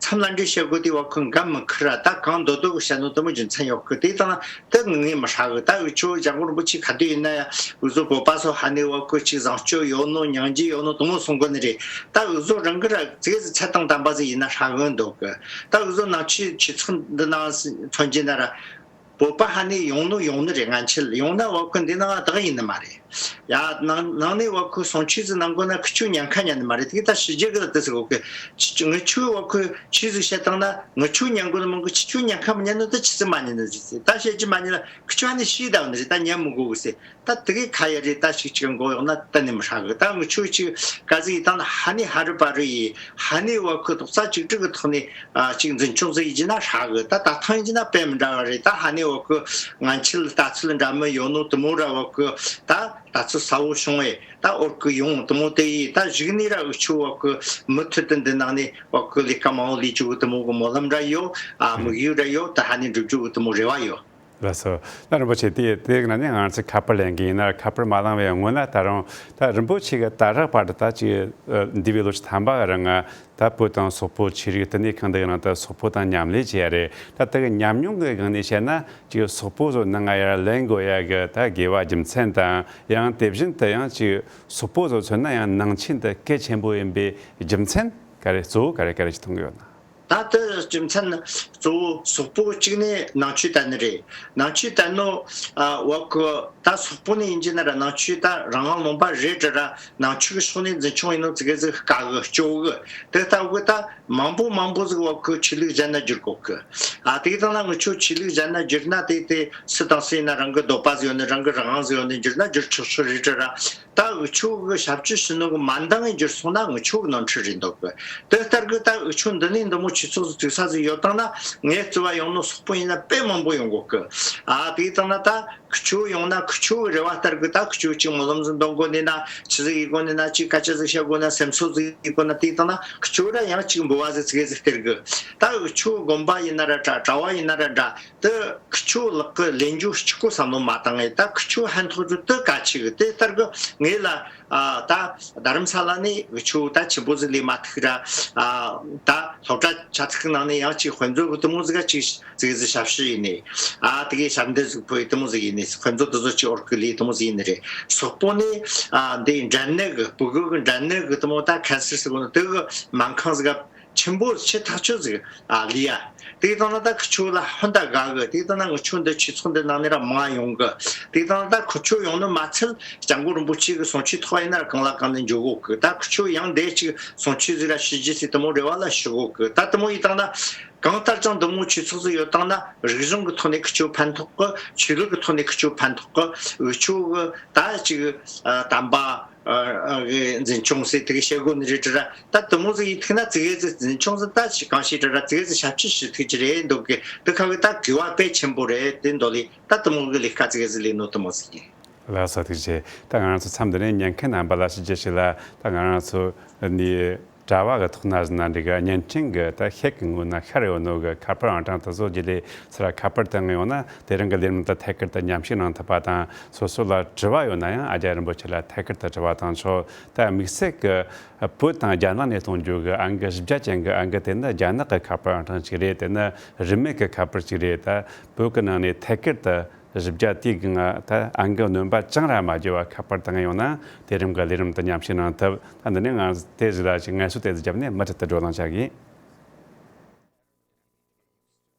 མཚམས་ལ་འདྲི་བཤད་དགོས་དུས་འོག་གི་འགན་མི་འཁུར་ར། ད་གང་འདོད་འདོད་གི་བཤད་ནོ་དེ་མོ་རྒྱུ་མཚན་ཡོད་གི། དེ་དང་དེ་ངས་མི་ཧྲ་གི། ད་འུ་ཆོ་འཇམ་མགོན་རིན་པོ་ཆེ་ག་དུས་ཡིན་ན་ཡང་འུ་ཚོ་བོད་པ་ཚོ་ཧ་ནས་འོག་གི་ཅིག་བཟང་སྤྱོད་ཡོད་ནོ་སྙིང་རྗེ་ཡོད་ནོ་དེ་མོ་གསུང་གི་ནི་རེད། ད་འུ་ཚོ་རང་གི་ར་ཙིག་ཙིག་ཚད་དང་ལྡན་པ་ཟིག་ཡིན་ན་ཧྲ་གི་འདུག་གི། ད་འུ་ཚོ་ནང་ཆོས་ཆོས་ཚོགས་འདི་ནང་མཚོན་གྱི་ན་ར། བོད་པ་ཧ་ནས་ཡོང་ནོ་ཡོང་ནི་རེད། ང་ཆེད་ཡོང་ན་བ་ཁོ་འདི་ནང་བདག་ཡིན་ནི་མ་རེད། ཡ་ནང་ནང་ནས་བ་ཁོ་གསུང་ཆོས་ཟིག་གནང་དགོས་ན་ཁི་ཆོ་ཉན་ཁ་ཉན་ནི་མ་རེད། དེ་ད་ཕྱི་རྒྱལ་གི་ལ་དེ་ཟེར་གོ་གི། ཁྱི་ངི་ཆོས་བ་ཁོ་ཆོས་ཟིག་བཤད་བཏང་ན་ངི་ཆོ་ཉན་དགོས་ནི་མང་གི། ཁྱི་ཆོ་ཉན་ཁ་མི་ཉན་ནོ་ད་ཆི་ཟིག་མ་ཉན་ནི་ཟིག་ཟེར། ད་བཤད་རྒྱུ་མ་ཉན་ན་ཁི་ཆོ་ཧ་ནས་ཤི་བསྡད་ནི་རེད། ད་ཉན་མི་དགོས་གི་ཟེར། ད་དེ་གའི་ཁ་ཡ་རེད། ད་ཞིག་ཅིག་མགོ་གཡོག་ན་གཏན་ནས་མི་ཧྲ་གི། ད་ངི་ཆོ་ཅིག་ག་ཟིག་ཡིན་བཏང་ན་ཧ་ནས་ཧ་རི་པ་རི་ཡི་ཧ་ནས་བ་ཁོ་རྡོག་རྩ་གཅིག་སྒྲིལ་གི་ཐོག་ནས་ཨ་ཅིག་འཛིན་སྐྱོང་ཟིག་ཡིན་གྱི་ན་ཧྲ་གི། ད་ད་ཐེངས་ཡིན་གྱི་ན་དཔེ་མི་འདྲ་བ་རེད། ད་ཧ་ནས་བ་ཁོ་ང་ཆེད་ལྟ་ཚུལ་འདྲ་མི་ཡོད་ནོ་དེ་མོ་ར་བ་ཁོ་ད་ལྟ་ཚུལ་གསལ་བོ་བྱུང་བས་ད་འོར་གི་ཡོང་དེ་མོ་དེ་ཡིས་ད་གཞུག་ནས་ར་འུ་ཆོ་བ་ཁོ་མུ་མཐུད་དུ་འདི་ནང་ནས་བ་ཁོ་ལས་ཀ་མང་བོ་ལས་རྒྱུ་གི་དེ་མོ་གི་སྨོན་ལམ་ར་ཡོད། ཨ་དམིགས་ཡུལ་ར་ཡོད། ད་ཧ་ནས་འགྲུབ་རྒྱུ་གི་དེ་མོ་རེ་བ་ཡོད། ལགས་སོ། ད་རིན་པོ་ཆེ་དེ་དེ་ན་ནི་ང་ཚོས་ཁ་པར་ལེན་གི་ཡིན་ན། ཁ་པར་མ་བླངས་པའི་སྔོན་ལ་ད་རུང་ད་རིན་པོ་ཆེ་གི་ད་རག་པར་དུ་ད་ཅིག་འདས་པའི་ལོ་བཅུ་ཐམ་པ་རིང་ད་བོད་དང་སོག་པོ་ཆོས་རིག་བསྟི་གནས་ཁང་འདི་ནང་དུ་སོག་པོ་དང་མཉམ་ལས་བྱས་རེད། ད་དེ་གི་ཉམས་མྱོང་གི་སྒང་ནས་བཤད་ན་ཅིག་སོག་པོ་ཚོ་ནང་ང་ཡར་ལེན་དགོས་ཡ་གི་ད་དགོས་པ་རྒྱུ་མཚན་དང་། ཡང་དེ་བཞིན་དུ་ཡང་ཅིག་སོག་པོ་ཚོ་མཚོན་ན་ཡང་ནང་ཆོས་འདི་གལ་ཆེན་པོ་ཡིན་པའི་རྒྱུ་མཚན་ག་རེ། གཙོ་བོ་ག་རེ་ག་རེ་ཞིག་མཐོང་གི་ཡོད་ན། ད་ལྟ་རྒྱུ་མཚན་གཙོ་བོ་སོག་པོ་གཅིག་ནས་ནང་ཆོས་དར་ནི་རེད། ནང་ཆོས་དར་ནོ་ཨ་བ་ཁོ་ད་སོག་པོ་ནས་ཡིན་གྱི་ན་ར་ནང་ཆོས་ད་རང་དབང་ལུང་པ་རེད་དྲ་ར། ནང་ཆོས་ཀྱི་ཕྱོགས་ནས་འཛིན་སྐྱོང་ཡིན་ནོ་ཙི་གེ་ཟིག་དཀའ་གི་སྐྱོ་གི། དེ་ལྟ་བུ་ད་མང་པོ་མང་པོ་ཟིག་བ་ཁོ་ཆོས་ལུགས་གཞན་ན་བསྒྱུར་དགོས་གི། ཨ་དེ་གི་སྟེང་ན་ངི་ཆོ་ཆོས་ལུགས་གཞན་ན་བསྒྱུར་ན་དེ་དེ་སུ་དང་སུ་ཡིན་ན་རང་གི་འདོད་པ་ཟིག་ཡོད་ནི། རང་གི་རང་དབང་ཟིག་ཡོད་ནི། བསྒྱུར་ན་བསྒྱུར་ཆོག་ཆོག་རེད་དྲ་ར། ད་འུ་ཆོ་གི་ཞབས་ཕྱི་ཞུ་ནོ་གི་མ་འདང་ངེ་འགྱུར་སོང་ན་འུ་ཆོ་གི་ནོར་འཁྲུལ་རེད་འདུག་གི། དེ་ལྟར་གི་ད་འུ་ཆོ་འདི་ནས་འདི་མོ་ཆོས་ཚོགས་སུ་བཙུགས་ས་ཟིག་ཡོད་དང་ན་ངས་བརྩི་བ་ཡོང་ནོ་སོག་པོ་ཡིན་ན་དཔེ་མང་པོ་ཡོང་གོ་གི། ཨ་དེ་དང་ན་ད་ཁུ་ཆོ་ཡོང་ན་ཁུ་ཆོ་གི་རེ་བ་ལྟར་གི་ད་ཁུ་ཆོ་གཅིག་སྨོན་ལམ་ཟིག་འདོན་དགོ་ནི་ན། ཆི་ཟིག་ཡེད་དགོ་ནི་ན། གཅིག་སྐད་ཆ་ཟིག་བཤད་དགོ་ན། སེམས་གསོ་ཟིག་ཡེད་དགོ་ན། དེ་དང་ན་ཁུ་ཆོ་ར་ཡང་གཅིག་འབུལ་བ་ཟིག་ཙི་གེ་ཟིག་སྟེར་གི། ད་འུ་ཆོ་དགོན་པ་ཡིན་ན་ར་འདྲ། གྲྭ་བ་ཡིན་ན་ར་འདྲ། དེ་ཁུ་ཆོ་ལག་གི་ལེན་རྒྱུ་གཅིག་པོ་བསམ་བློ་མ་བཏང་ངེ་ད་ཁུ་ཆོ་ཕན་ཐོགས་རྒྱུ་དེ་གལ་ཆེ་གི། དེ་ལྟར་གི་ངེད་ལ་ ཨ་ད་རྡ་རམ་ས་ལ་ནས་འུ་ཆོ་ད་ཆེན་པོ་ཟིག་ལས་མ་ཐུག་ར། ཨ་ད་སློབ་གྲྭ་ཆ་ཚིགས་ནང་ནས་ཡང་ཅིག་དཔེ་མཛོད་གི་དེ་མོ་ཟིག་ག་ཅིག་ཙིག་ཟིག་ཞབས་ཞུ་ཡིན་ནས། ཨ་དེ་གའི་ཞབས་འདེགས་ཟིག་ཕུལ་ཡི་དེ་མོ་ཟིག་ཡིན་ནས། དཔེ་མཛོད་དེ་ཚོ་ཅིག་འོར་གི་ལས་དེ་མོ་ཟིག་ཡིན་ནི་རེད། སོག་པོ་ནས་ཨ་འདི་འབྲན་ནད་གི་སྤུ་གུ་གི་འབྲན་ནད་གི་དེ་མོ་ད་ཁན་སར་ཟེར་གོ་ནོ་དེ་གི་སྨན་ཁང་ཟིག་ག་ཆེན་པོ་ཆེ་ཐག་ཆོད་ཟིག་ཨ་ལི་ཡ། དེ་དང་ན་ད་ཁི་ཆོ་ལ་ཧོན་ད་དགའ་གི། དེ་དང་ན་ངི་ཆོ་འདི་ཆོས་ཚོགས་འདི་ནང་ནས་ར་མང་ཡོང་གི། དེ་དང་ན་ད་ཁི་ཆོ་ཡོང་ནི་མ་ཚད་སྐྱབས་མགོན་རིན་པོ་ཆེ་གི་གསུང་ཆོས་ཐོག་ཡིན་ན་ར་གང་ལ་གང་ནས་འཇོག་གོ་གི། ད་ཁི་ཆོ་ཡང་འདི་ཅིག་གསུང་ཆོས་ཟིག་ར་ཞུ་རྒྱུ་ཟིག་དེ་མོ་རེ་བ་ལ་ཞུ་གོ་གི། ད་དེ་མོ་ཡིན་དང་ན་གང་ལྟར་ཀྱང་འདི་མོ་ཆོས་ཚོགས་ཟིག་ཡོད་དང་ན་རིག་གཞུང་གི་ཐོག་ནས་ཁི་ཆོ་ཕན་ཐོགས་གི། ཆོས་ལུགས་གི་ཐོག་ནས་ཁི་ཆོ་ཕན་ཐོགས་གི། འུ་ཆོ་གི་ད་ཅིག་ཨ་དམ་པ་ཨ་གི་འཛིན་སྐྱོང་ཟེར་དེ་གི་བྱེད་སྒོ་ནི་རེད་དྲ། ད་དེ་མོ་ཟིག་ཡིན་ཐུག་ན་ཙིག་གེ་ཟིག་འཛིན་སྐྱོང་ཟིག་ད་ཅི་གང་བྱེད་དྲ་ར་ཙིག་གེ་ཟིག་ཞབས་ཕྱི་ཞུ་ཐུབ་ཀྱི་རེད་འདུག་གི། དེ་ཁ་གི་ད་གུས་པ་དཔེ་ཆེན་པོ་རེད། དེ་འདོད་ལི་ད་དེ་མོ་གི་ལས་ཀ་ཙིག་གེ་ཟིག་ལས་ནོ་དེ་མོ་ཟིག་ཡིན། ལགས་སོ། ཐུགས་རྗེ་ཆེ། ད་ང་རང་ཚོ་མཚམས་འདི་ནས་ཉན་མཁན་རྣམ་པ་ལ་ཞུ་རྒྱུ་ཞིག་ལ། ད་ང་རང་ཚོ་ནི་དྲ་བ་གི་ཐོག་ན་ཟིན་ན་འགྲིག་གི། བརྙན་འཕྲིན་གི་ད་ཤད་གི་ངོས་ན་ཤར་ཡོད་ནོ་གི་ཁ་པར་ཨང་གྲངས་དེ་ཚོ་རྗེས་ལས་ཚུར་ཁ་པར་དུ་ཡོང་ན་དེ་རིང་གི་ལས་རིམ་དུ་ཐད་ཀར་དུ་མཉམ་ཞུགས་གནང་ཐུབ་པ་དང་། སོ་སོ་ལ་དྲི་བ་ཡོད་ན་ཡང་ཨ་རྒྱ་རིན་པོ་ཆེ་ལ་ཐད་ཀར་དུ་དྲི་བ་བཏང་ཆོག་ད་དམིགས་བསལ་གི་བོད་དང་རྒྱ་ནག་ནས་གཏོང་རྒྱུ་གི་ཨང་ཀི་བཞི་བརྒྱ་ཅན་གི་ཨང་ཀི་དེ་ནི་རྒྱ་ནག་གི་ཁ་པར་ཨང་གྲངས་གཅིག་རེད། དེ་ནི་རིན་མེད་གི་ཁ་པར་གཅིག་རེད། ད་བོད་གི་ནང་ནས་ཐད་ཀར་དུ་བཞི་བརྒྱ་དེའི་སྒང་ད་ཨང་ཀི་སྣོན་པ་ཅང་ར་མ་བརྒྱབ་པ་ཁ་པར་བཏང་ཡོང་ན་དེ་རིང་གི་ལས་རིམ་དུ་མཉམ་ཞུགས་གནང་ཐུབ། ད་འདི་ནས་ང་དེ་ཟིག་ལ་ཅིག་ངལ་གསོ་དེ་ཟིག་བརྒྱབ་ནས་མུ་མཐུད་དུ་བགྲོ་གླེང་བྱ་གི་ཡིན།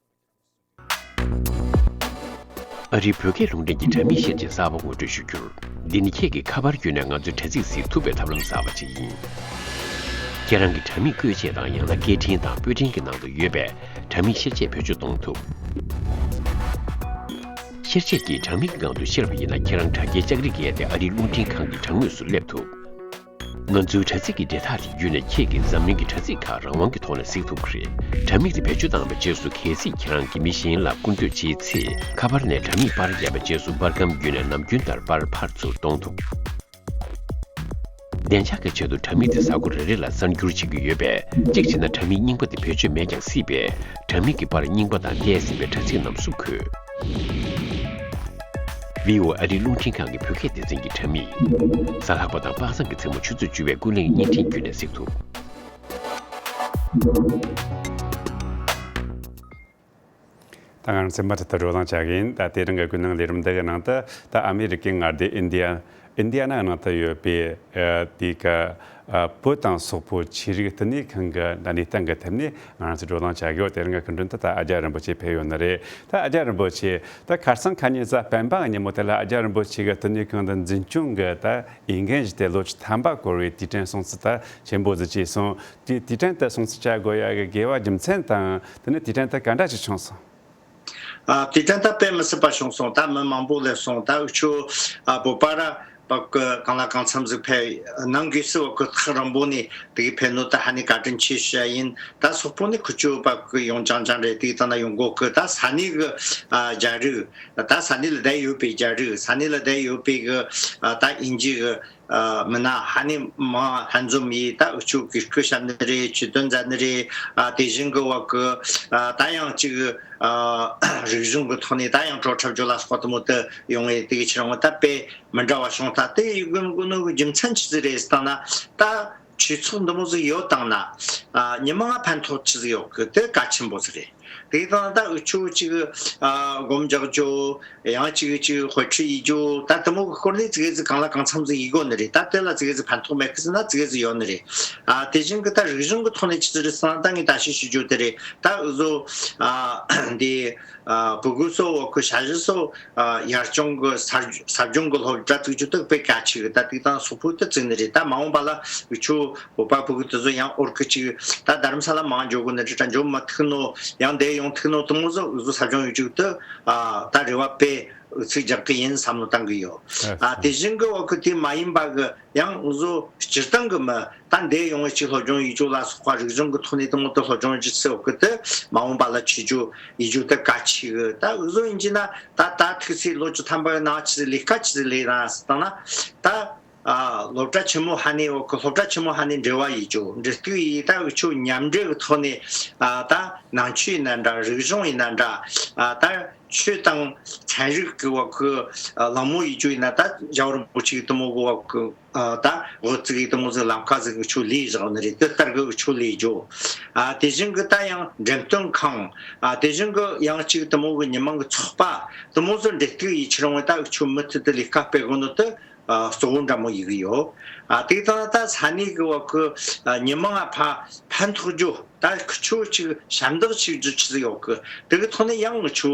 ཨ་རིའི་བོད་སྐད་རླུང་འཕྲིན་གྱི་དྲ་མིག་ཤེར་ཕྱོགས་གསར་པ་ངོ་སྤྲོད་ཞུ་རྒྱུར། འདི་ནི་ཁྱེད་ཀྱིས་ཁ་པར་བརྒྱུད་ནས་ང་ཚོའི་དྲ་ཚིགས་གཟིགས་ཐུབ་པའི་ཐབས་ལམ་གསར་པ་ཅིག་ཡིན། ཁྱེད་རང་གི་དྲ་མིག་བཀོལ་ཆས་དང་ཡང་ན་སྐད་འཕྲིན་དང་པོད་འཕྲིན་གྱི་ནང་དུ་ཡོད་པའི་དྲ་མིག་ཤེར་ཕྱོགས་བེད་སྤྱོད་གཏོང་ཐུབ། ཤེར་ཕྱོགས་ཀྱིས་དྲ་མིག་གི་སྒང་དུ་ཤར་བ་ཡིན་ན་ཁྱེད་རང་དྲ་རྒྱའི་ལྕགས་རི་བརྒལ་ཏེ་ཨ་རིའི་རླུང་འཕྲིན་ཁང་གི་དྲ་ངོས་སུ་སླེབས་ཐུབ། ང་ཚོའི་དྲ་ཚིགས་ཀྱི་འབྲེལ་ཐག་དེ་བརྒྱུད་ནས་ཁྱེད་ཀྱིས་འཛམ་གླིང་གི་དྲ་ཚིགས་ཁག་རང་དབང་གི་ཐོག་ནས་གཟིགས་ཐུབ་ཀྱི་རེད། དྲ་མིག་དེ་བེད་སྤྱོད་བཏང་བའི་རྗེས་སུ་གལ་སྲིད་ཁྱེད་རང་གིས་མི་གཞན་ལ་སྐུར་འདེབས་བྱེད་ཚེ་ཁ་པར་ནས་དྲ་མིག་པར་བརྒྱབ་པའི་རྗེས་སུ་པར་སྒམ་བརྒྱུད་ནས་ནམ་རྒྱུན་ལྟར་པར་ཕར་ཚུར་གཏོང་ཐུབ། བདེ་འཇགས་ཀྱི་ཆེད་དུ་དྲ་མིག་དེ་གཟའ་འཁོར་རེ་རེ་ལ་གསར་འགྱུར་བྱེད་ཀྱི་ཡོད་པས་གཅིག་བྱས་ན་དྲ་མིག་རྙིང་པ་དེ་བེད་སྤྱོད་མེད་ཀྱང་སྲིད་པས་དྲ་མིག་གི་པར་རྙིང་པ་དང་བལྟས་ཟིན་པའི་དྲ་ཚིགས་རྣམས་སུ་འཁོད། བྷི་ཨོ་ཨེ་ཨ་རིའི་རླུང་འཕྲིན་ཁང་གི་བོད་སྐད་སྡེ་ཚན་གྱི་དྲ་མིག་གཟའ་ལྷག་པ་དང་པ་སངས་ཀྱི་མཚན་མོ་ཆུ་ཚོད་བཅུ་པའི་ཀུན་གླེང་བརྙན་འཕྲིན་བརྒྱུད་ནས་གཟིགས་ཐུབ། ད་ང་རང་ཚོས་མུ་མཐུད་དུ་བགྲོ་གླེང་བྱ་གི་ཡིན། ད་དེ་རིང་གི་ཀུན་གླེང་ལས་རིམ་འདི་གི་ནང་དུ་ད་ཨ་མེ་རི་ཀའི་མངའ་སྡེ་ཨིན་ཌི་ཡ་ཨིན་ཌི་ཡ་ན་ནང་དུ་ཡོད་པའི་ཨ་དེ་ག་ཨ་བོད་དང་སོག་པོ་ཆོས་རིག་བསྟི་གནས་ཁང་གི་ད་གནས་སྟངས་ཀྱི་ཐད་ནས་ང་རང་ཚོས་བགྲོ་གླེང་བྱ་དགོས། དེ་རིང་གི་སྐུ་མགྲོན་དུ་ད་ཨ་ཅཱརྱ་རིན་པོ་ཆེ་ཕེབས་ཡོད་ནི་རེད། ད་ཨ་ཅཱརྱ་རིན་པོ་ཆེ་ད་ཁ་སང་ཁ་ཉིན་གཟའ་སྤེན་པ་གི་ཉིན་མོ་དེ་ལ་ཨ་ཅཱརྱ་རིན་པོ་ཆེ་གི་བསྟི་གནས་ཁང་དུ་འཛིན་སྐྱོང་གི་ད་འོས་འགན་བཞེས་ཏེ་ལོ་བཅུ་ཐམ་པ་འཁོར་བའི་དུས་དྲན་སྲུང་བརྩི་ད་ཆེན་པོ་ཟིག་བྱས་སོང་། དེ་དུས་དྲན་དེ་སྲུང་བརྩི་བྱ་དགོས་ཡ་གི་དགོས་པ་རྒྱུ་མཚན་དང་དེ་ནས་དུས་དྲན་དེ་ག་འདྲ་ཞིག་བྱུང་སོང་། ཨ། དུས་དྲན་ད་དཔེ་མི་སྲིད་པ་བྱུང་སོང་། ད་མི་མང་པོ་སླེབས་སོང་། ད་འུ་ཆོ་ཨ་བོད་པ་ར་བབ་གི་གང་ལ་གང་འཚམ་ཟིག་ཕེབས། ནང་སྒོས་སུ་བབ་གི་ཐག་རིང་པོ་ནས་དེ་གི་ཕེབས་ནོ་ད་ཧ་ནི་བཀའ་དྲིན་ཆེ་ཞུ་ཡ་ཡིན། ད་སོག་པོ་ནས་ཁུ་ཆོ་བབ་གི་ཡོང་རྐྱང་རྐྱང་རེད། དེ་གི་ད་ན་ཡོང་གོ་གི། ད་ས་གནས་གི་ཨ་རྒྱ་རིགས། ད་ས་གནས་ལ་བསྡད་ཡོད་པའི་རྒྱ་རིགས། ས་གནས་ལ་བསྡད་ཡོད་པའི་གི་ཨ་ད་དབྱིན་ཇི་གི་ཨ་མི་སྣ་ཧ་ནི་མང་ལྷན་འཛོམས་ཡིས་ད་འུ་ཆོ་གི་སྐུ་ཞབས་ནི་རེད། ཆོས་དོན་མཛད་ནི་རེད། ཨ་དེ་བཞིན་གི་བབ་གི་ཨ་ད་ཡང་ཅིག་ཨ་རིག་གཞུང་གི་ཐོག་ནས་ད་ཡང་བྲོ་འཁྲབ་རྒྱུ་ལ་སོགས་པ་དེ་མོ་དེ་ཡོང་བས་དེ་གི་ཕྱིར་འོང་ད་དཔེ་མི་འདྲ་བ་བྱུང་། ད་དེ་ཡི་དགོས་མི་དགོས་ནོ་གི་རྒྱུ་མཚན་ཆི་ཟིག་རེད་ཟེར་བཏང་ན། ད་ཆོས་ཚོགས་འདི་མོ་ཟིག་ཡོད་བཏང་ན་ཨ་ཉི་མ་ང་ཕན་ཐོགས་ཆི་ཟིག་ཡོད་གི། དེ་གལ་ཆེན་པོ་ཟིག་རེད། དེ་དང་ད་འུ་ཆོ་ཅིག་ཨ་སྒོམ་རྒྱག་རྒྱུ། ཡང་ཅིག་ཅིག་དཔེ་ཁྲིད་ཡེད་རྒྱུ། ད་དེ་མོ་གི་སྐོར་ནས་ཙིག་གེ་ཟིག་གང་ལ་གང་འཚམ་ཟིག་ཡེད་དགོས་ནི་རེད། ད་དེ་ལ་ཙིག་གེ་ཟིག་ཕན་ཐོགས་མེད་གི་ཟེར་ན་ཙིག་གེ་ཟིག་ཡོད་ནི་རེད། ཨ་དེ་བཞིན་གི་ད་རིག་གཞུང་གི་ཐོག་ནས་ཆི་ཟིག་རེད་ཟེར་ན། ད་ངས་ད་ཞིག་ཞུ་རྒྱུ་དེ་རེད། ད་འུ་ཟོ་ཨ་འདི་ཨ་ཕྲུ་གུ་ཚོ་བ་ཁུ་ཤ་ཞི་ཚོ་ཨ་ཡར་སྐྱོང་གི་ཟབ་ཟབ་སྦྱོང་གི་སློབ་གྲྭ་བཙུགས་རྒྱུ་དེ་དཔེ་གལ་ཆེ་གི། ད་དེ་དང་སོག་པོ་དེ་བཙུགས་ནི་རེད། ད་མ་འོངས་པ་ལ་འུ་ཆོ་བོད་པ་ཕྲུ་གུ་དེ་ཚོ་ཡང་འོར་གི་ཅིག་ད་རྡ་རམ་ས་ལ་མང་འགྱོ་གི་ནི་རེད། ད་འགྱོ་མ་ཐུབ་ནོ་ཡང་འདིར་ཡོང་ཐུབ་ནོ་དེ་མོ་ཚོ་འུ་ཚོ་ཟབ་སྦྱོང་ཡོད་རྒྱུ་དེ་ཨ་ད་རེ་བ་དཔེ་འུ་ཚོས་རྒྱག་གི་ཡིན་བསམ་བློ་བཏང་གི་ཡོད། ཨ་དེ་བཞིན་གི་འོ་གི་དེ་མ་ཡིན་པ་གི་ཡང་འུ་ཚོ་སྤྱིར་བཏང་གི་མི་ད་འདིར་ཡོང་བའི་ཅིག་སློབ་སྦྱོང་ཡེད་རྒྱུ་ལ་སོགས་པ་རིག་གཞུང་གི་ཐོག་ནས་དེ་མོ་དེ་སློབ་སྦྱོང་ཡེད་རྒྱུ་ཚེ་འོ་གི་དེ་མ་འོངས་པ་ལ་ཆེ་རྒྱུ་ཡེད་རྒྱུ་དེ་གལ་ཆེ་གི། ད་འུ་ཚོ་ཡིན་གྱི་ན་ད་ད་ཐུག་ཚེ་ལོ་བཅུ་ཐམ་པ་གི་ནང་ཆི་ཟིག་ལས་ཀ་ཆི་ཟིག་ལས་ར་ཟེར་བཏང་ན། ད་ཨ་སློབ་གྲྭ་ཆེན་མོ་ཧ་ནི་འོ་གི་སློབ་གྲྭ་ཆེན་མོ་ཧ་ནི་འབྲེལ་བ་ཡེད་རྒྱུ། འབྲེལ་གཏུག་ཡེད། ད་འུ་ཆོ་མཉམ་འབྲེལ་གི་ཐོག་ནས་ཨ་ད་ནང་ཆོས་ཡིན་ན་འདྲ། རིག་གཞུང་ཡིན་ན་འདྲ། ཨ་ད་ ཆོས་དང་ཚན་རིག་གི་བ་གི་ཨ་གླེང་མོལ་ཡེད་རྒྱུ་ཡིན་ན། ད་རྒྱལ་བ་རིན་པོ་ཆེ་གི་དེ་མོ་གི་བ་གི་ཨ་ད་འོ་ཙི་གི་དེ་མོ་ཟིག་ལམ་ཁ་ཟིག་འུ་ཆོ་ལས་བཞག་ནི་རེད། དེ་ལྟར་གི་འུ་ཆོ་ལས་རྒྱུ། ཨ་དེ་བཞིན་གི་ད་ཡང་འགྲེམས་སྟོན་ཁང་། ཨ་དེ་བཞིན་གི་ཡང་གཅིག་དེ་མོ་གི་མི་མང་གི་ཚོགས་པ་དེ་མོ་ཟིག་འབྲེལ་གཏུག་ཡེད་ཁྱེར་འོང་བ། ད་འུ་ཆོ་མུ་མཐུད་དུ་ལས་ཀ་སྤེལ་དགོས་ནོ་དེ་ཨ་གཙོ་བོ་འདྲ་མོ་ཡིན་གི་ཡོད། ཨ་དེ་དང་ད་ས་གནས་གི་བ་གི་ཨ་མི་མང་ཨ་ཕ་ཕན་ཐོགས་རྒྱུ། ད་ཁི་ཆོ་ཅིག་ཞབས་འདེགས་ཅིག་རྒྱུ་ཆི་ཟིག་ཡོད་གི། དེ་གི་ཐོག་ནས་ཡང་ངི་ཆོ་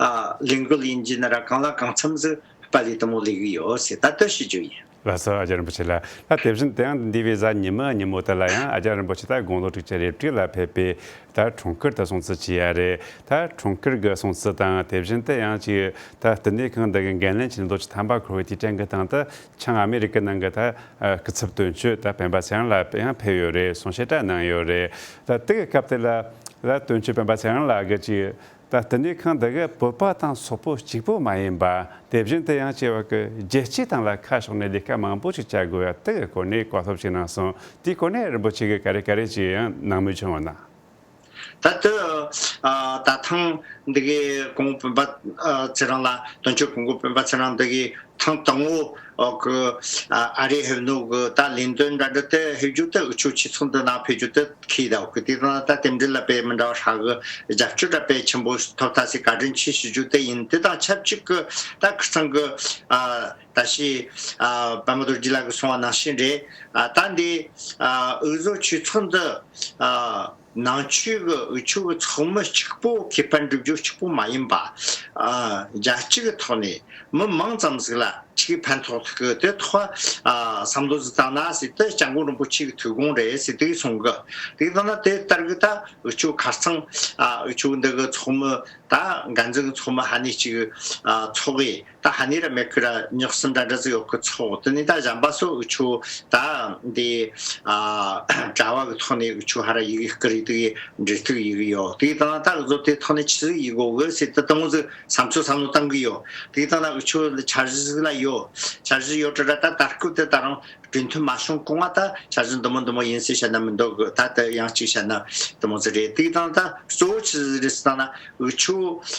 ཨ་ལས་འགུལ་ཡིན་གྱི་ན་ར་གང་ལ་གང་འཚམ་ཟིག་དཔའ་ལས་དེ་མོ་ལས་གི་ཡོད་ཟེར། ད་དེ་ཞུ་རྒྱུ་ཡིན། ལགས་སོ། ཨ་ཅག་རིན་པོ་ཆེ་ལགས། ད་དེ་བཞིན་དེ་ཡང་འདས་པའི་གཟའ་ཉི་མ་ཉིན་མོ་དེ་ལ་ཡང་ཨ་ཅག་རིན་པོ་ཆེ་ད་དགུང་ལོ་དྲུག་ཅུ་རེ་དྲུག་ལ་ཕེབས་པའི་ད་འཁྲུངས་སྐར་དུ་སྲུང་བརྩི་བྱས་ཡ་རེད། ད་འཁྲུངས་སྐར་གི་སྲུང་བརྩི་དང་། དེ་བཞིན་དུ་ཡང་ཅིག་ད་བསྟི་གནས་ཁང་འདི་གི་འགན་ལེན་བྱས་ནས་ལོ་བཅུ་ཐམ་པ་འཁོར་བའི་དུས་དྲན་གི་སྟེང་དུ། བྱང་ཨ་མེ་རི་ཀའི་ནང་གི་ད་ཨ་སྐུ་ཚབ་དོན་གཅོད་ད་སྤེན་པ་ཚེ་རིང་ལགས་ཡང་ཕེབས་ཡོད་རེད། གསུང་བཤད་གནང་ཡོད་རེད། ད་དེ་གི་སྐབས་དེ་ལ་ད་དོན་གཅོད་སྤེན་པ་ཚེ་རིང་ལགས་ཀྱིས་ཅིག་ད་བསྟི་གནས་ཁང་འདི་གི་བོད་པ་དང་སོག་པོ་གཅིག་པོ་མ་ཡིན་པ། དེ་བཞིན་དུ་ཡང་ཅིག་བ་གི་རྒྱལ་སྤྱིའི་སྟེང་ལ་ཁ་ཕྱོགས་ནས་ལས་ཀ་མང་པོ་ཞིག་བྱ་དགོས་ཡ་དེ་གི་སྐོར་ནས་བཀའ་སློབ་ཞིག་གནང་སོང་། དེའི་སྐོར་ནས་རིན་པོ་ཆེ་གིས་ག་རེ་ག་རེ་ཅིག་ཡང་གནང་མུས་བྱུང་བ་ན། ད་ལྟ་ཨ་ད་ཐེངས་འདི་གའི་སྐུ་ངོ་སྤེན་པ་ཨ་ཚེ་རིང་ལགས། དོན་གཅོད་སྐུ་ངོ་སྤེན་པ་ཚེ་རིང་འདི་གའི་ཐེངས་དང་པོ་འོ་གི་ཨ་ཨ་རི་ཕེབས་ནོ་གི་ད་ལན་དོན་འདྲ་འདྲ་དེ་ཕེབས་རྒྱུ་དེ་འུ་ཆོ་ཆོས་ཚོགས་འདི་ནང་ཕེབས་རྒྱུ་དེ་ཁས་བླངས་གི། དེ་དང་ད་རྟེན་འབྲེལ་ལ་དཔེ་མི་འདྲ་བ་ཧྲ་གི་རྒྱབ་སྐྱོར་འདྲ་དཔེ་ཆེན་པོ་ཐོབ་ཐལ་ཟེར་བཀའ་དྲིན་ཆེ་ཞུ་རྒྱུ་དེ་ཡིན། དེ་དང་ཆབས་ཅིག་གི་ད་ཁིར་ཚང་གི་ཨ་ད་ཤི་ཨ་པདྨ་རྡོ་རྗེ་ལགས་ཀྱིས་གསུངས་པ་ནང་བཞིན་རེད། ཨ་ད་འདི་ཨ་འུ་ཚོ་ཆོས་ཚོགས་འདི་ཨ་ནང་ཆོས་ཀྱི་འུ་ཆོ་གི་ཚོགས་མི་གཅིག་པོ་ཁེ་ཕན་སྒྲུབ་རྒྱུ་གཅིག་པོ་མ་ཡིན་པ། ཨ་རྒྱལ་སྤྱི་གི་ཐོག་ནས་མི་མང་ཙམ་ཟིག་ལ་ཆིག་ཕན་ཐོགས་ཐུབ་གི། དེ་ཐོག་ཨ་བསམ་བློ་ཟིག་བཏང་ན་ཟེར། དེ་སྐྱབས་མགོན་རིན་པོ་ཆེ་གི་ཐུགས་དགོངས་རེད་ཟེར་དེ་གསུང་གི། དེ་ལྟར་ན་དེ་ལྟར་གི་ད་འུ་ཆོ་ཁ་རྩང་ཨ་འུ་ཆོ་འདི་གི་ཚོགས་མི་ད་འགན་འཛིན་གི་ཚོགས་མི་ཧ་ནི་གཅིག་ཨ་ཚོགས་གི། ད་ཧ་ནི་ར་མེད་ཀི་ར་ཉག་གསུམ་འདྲ་འདྲ་ཟིག་ཡོད་ཀི་ཚོགས། དེ་ནི་ད་གཞན་པ་སོ་འུ་ཆོ་ད་འདི་ཨ་གྲྭ་བ་གི་ཐོག་ནས་འུ་ཆོ་ཧ་ར་ཡི་གེ་ཀི་རི་དེ་གི་འབྲེལ་གཏུག་ཡི་གེ་ཡོད། དེ་དང་ད་བཟོ་དེ་ཐོག་ནས་ཆི་ཟིག་ཡི་གོ་གི་ཟེར་དེ་དང་ཟིག་བསམ་ཚུལ་བསམ་བློ་བཏང་གི་ཡོད། དེ་དང་ན་འུ་ཆོ་འཆར་གཞི་ཟིག་ལ་ཡོད། འཆར་གཞི་ཡོད་དྲ་ར་ད་ད་སྐབས་དེ་ད་རང་གྲོས་མཐུན་མ་བྱུང་གོང་ང་ད་འཆར་གཞི་འདི་མོ་འདི་མོ་ཡིན་ཟེར་བཤད་ན་མི་འདོད་གི། ད་ད་ཡང་གཅིག་བཤད་ན་འདི་མོ་ཟིག་རེད། དེ་དང་ད་གཙོ་བོ་ཆི་ཟིག་རེད་ཟེར་ན་འུ་ཆོ་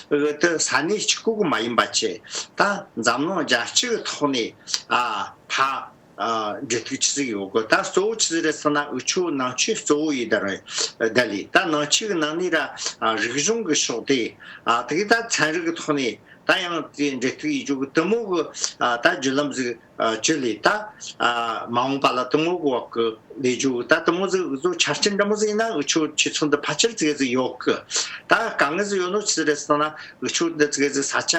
དེ་ས་གནས་གཅིག་པོ་གི་མ་ཡིན་པ་ཆེ། ད་འཛམ་གླིང་རྒྱལ་སྤྱི་གི་ཐོག་ནས་ཨ་ཕ་ཨ་འབྲེལ་གཏུག་ཆི་ཟིག་ཡོད་གི། ད་གཙོ་བོ་ཆི་ཟིག་རེད་ཟེར་ན་འུ་ཆོ་ནང་ཆོས་གཙོ་བོ་ཡིན་ད་རེད། ད་ལས་ད་ནང་ཆོས་གི་ནང་ནས་ར་ཨ་རིག་གཞུང་གི་ཕྱོགས་དེ། ཨ་དེ་གི་ད་ཚན་རིག་གི་ཐོག་ནས་ད་ཡང་དེ་འབྲེལ་གཏུག་ཡེད་རྒྱུ་གི་དེ་མོ་གི་ཨ་ད་བརྒྱུད་ལམ་ཟིག་ཨ་བཅུ་ལས་ད་ཨ་མ་འོངས་པ་ལ་དེ་མོ་གི་འོག་གི་ལས་རྒྱུ་གི་ད་དེ་མོ་ཟིག་བཟོ་ཆ་རྐྱེན་འདྲ་མོ་ཟིག་ཡིན་ན་འུ་ཆོ་ཆོས་ཚོགས་འདི་ཕལ་ཆེར་ཙི་གེ་ཟིག་ཡོད་གི། ད་དཀའ་ངལ་ཟིག་ཡོད་ནོ་ཆི་ཟིག་རེད་ཟེར་ན་འུ་ཆོ་འདི་ཙི་གེ་ཟིག་ས་ཆ་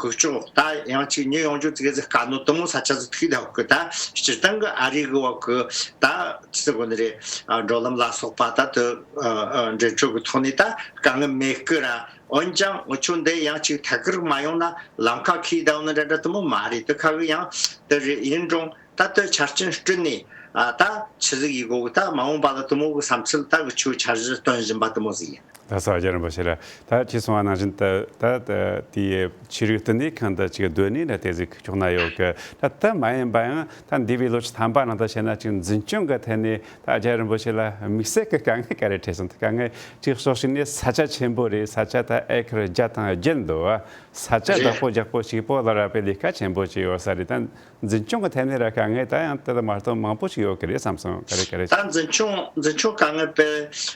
གི་ཅོག་ད་ཡང་གཅིག་ཉོ་ཡོང་རྒྱུ་ཙི་གེ་ཟིག་དཀའ་ནོ་དེ་མོ་ས་ཆ་ཟིག་ཐུག་ད་འོག་གི། ད་སྤྱིར་བཏང་གི་ཨ་རི་གི་འོག་གི་ད་ཆི་ཟིག་གོ་ནི་རེད། ཨ་འགྲོ་ལམ་ལ་སོགས་པ་ད་དེ་ཨ་ཨ་འབྲེལ་གཏུག་གི་ཐོག་ནས་ད་དཀའ་ངལ་མེད་གི་ར། འོན་ཀྱང་འུ་ཆོ་འདི་ཡང་ཅིག་ཐད་ཀར་མ་ཡོང་ན་ལམ་ཁ་ཁེལ་ད་འོ་ན་འདྲ་འདྲ་དེ་མོ་མ་རེད། དེ་ཁ་གི་ཡང་དེ་རེད། ཡིན་རུང་ད་དེ་ཆ་རྐྱེན་བསྐྲུན་ནས་ཨ་ད་ཆི་ཟིག་ཡི་གོ་གི། ད་མ་འོངས་པ་ལ་དེ་མོ་གི་བསམ་ཚུལ་ད་འུ་ཆོ་འཆར་གཞི་བཏོན་བཞིན་པ་དེ་མོ་ཟིག་ཡིན། ད་ས་རྒྱ་རིན་པོ་ཆེ་ལ་ད་ཅི་གསུང་བ་ནང་བཞིན་ད་ད་དེའི་ཆོས་རིག་བསྟི་གནས་ཁང་དུ་ཅིག་སྡོད་གནས་ལ་དེ་ཟིག་ཁྱོག་ན་ཡོད་གི། ད་དེ་མ་ཡིན་པ་ཡང་ད་འདས་པའི་ལོ་བཅུ་ཐམ་པ་ནང་དུ་བྱས་ན་ཅིག་འཛིན་སྐྱོང་གི་ཐད་ནས་ད་རྒྱ་རིན་པོ་ཆེ་ལ་དམིགས་བསལ་གྱི་དཀའ་ངལ་ག་རེ་འཕྲད་སོང་། དཀའ་ངལ་ཅིག་ཕྱོགས་གཅིག་ནས་ས་ཆ་ཆེན་པོ་རེད། ས་ཆ་ད་ཨེ་ཁར་བརྒྱ་དང་བརྒྱད་འདུག་བ། ས་ཆ་རེད། བདག་པོ་རྒྱག་པོ་གཅིག་པོ་ལ་རག་པའི་ལས་ཀ་ཆེན་པོ་ཅིག་ཡོད་ས་རེད། ད་འཛིན་སྐྱོང་གི་ཐད་ནས་ར་དཀའ་ངལ་ད་ཡང་དེ་ལ་མ་གཏོགས་མང་པོ་ཞིག་ཡོད་ཀྱི་རེད་བསམ་སོང་། ག་རེ་ག་རེ། ད་འཛིན་སྐྱོང་འཛིན་སྐྱོང་དཀའ་ངལ་དཔེ་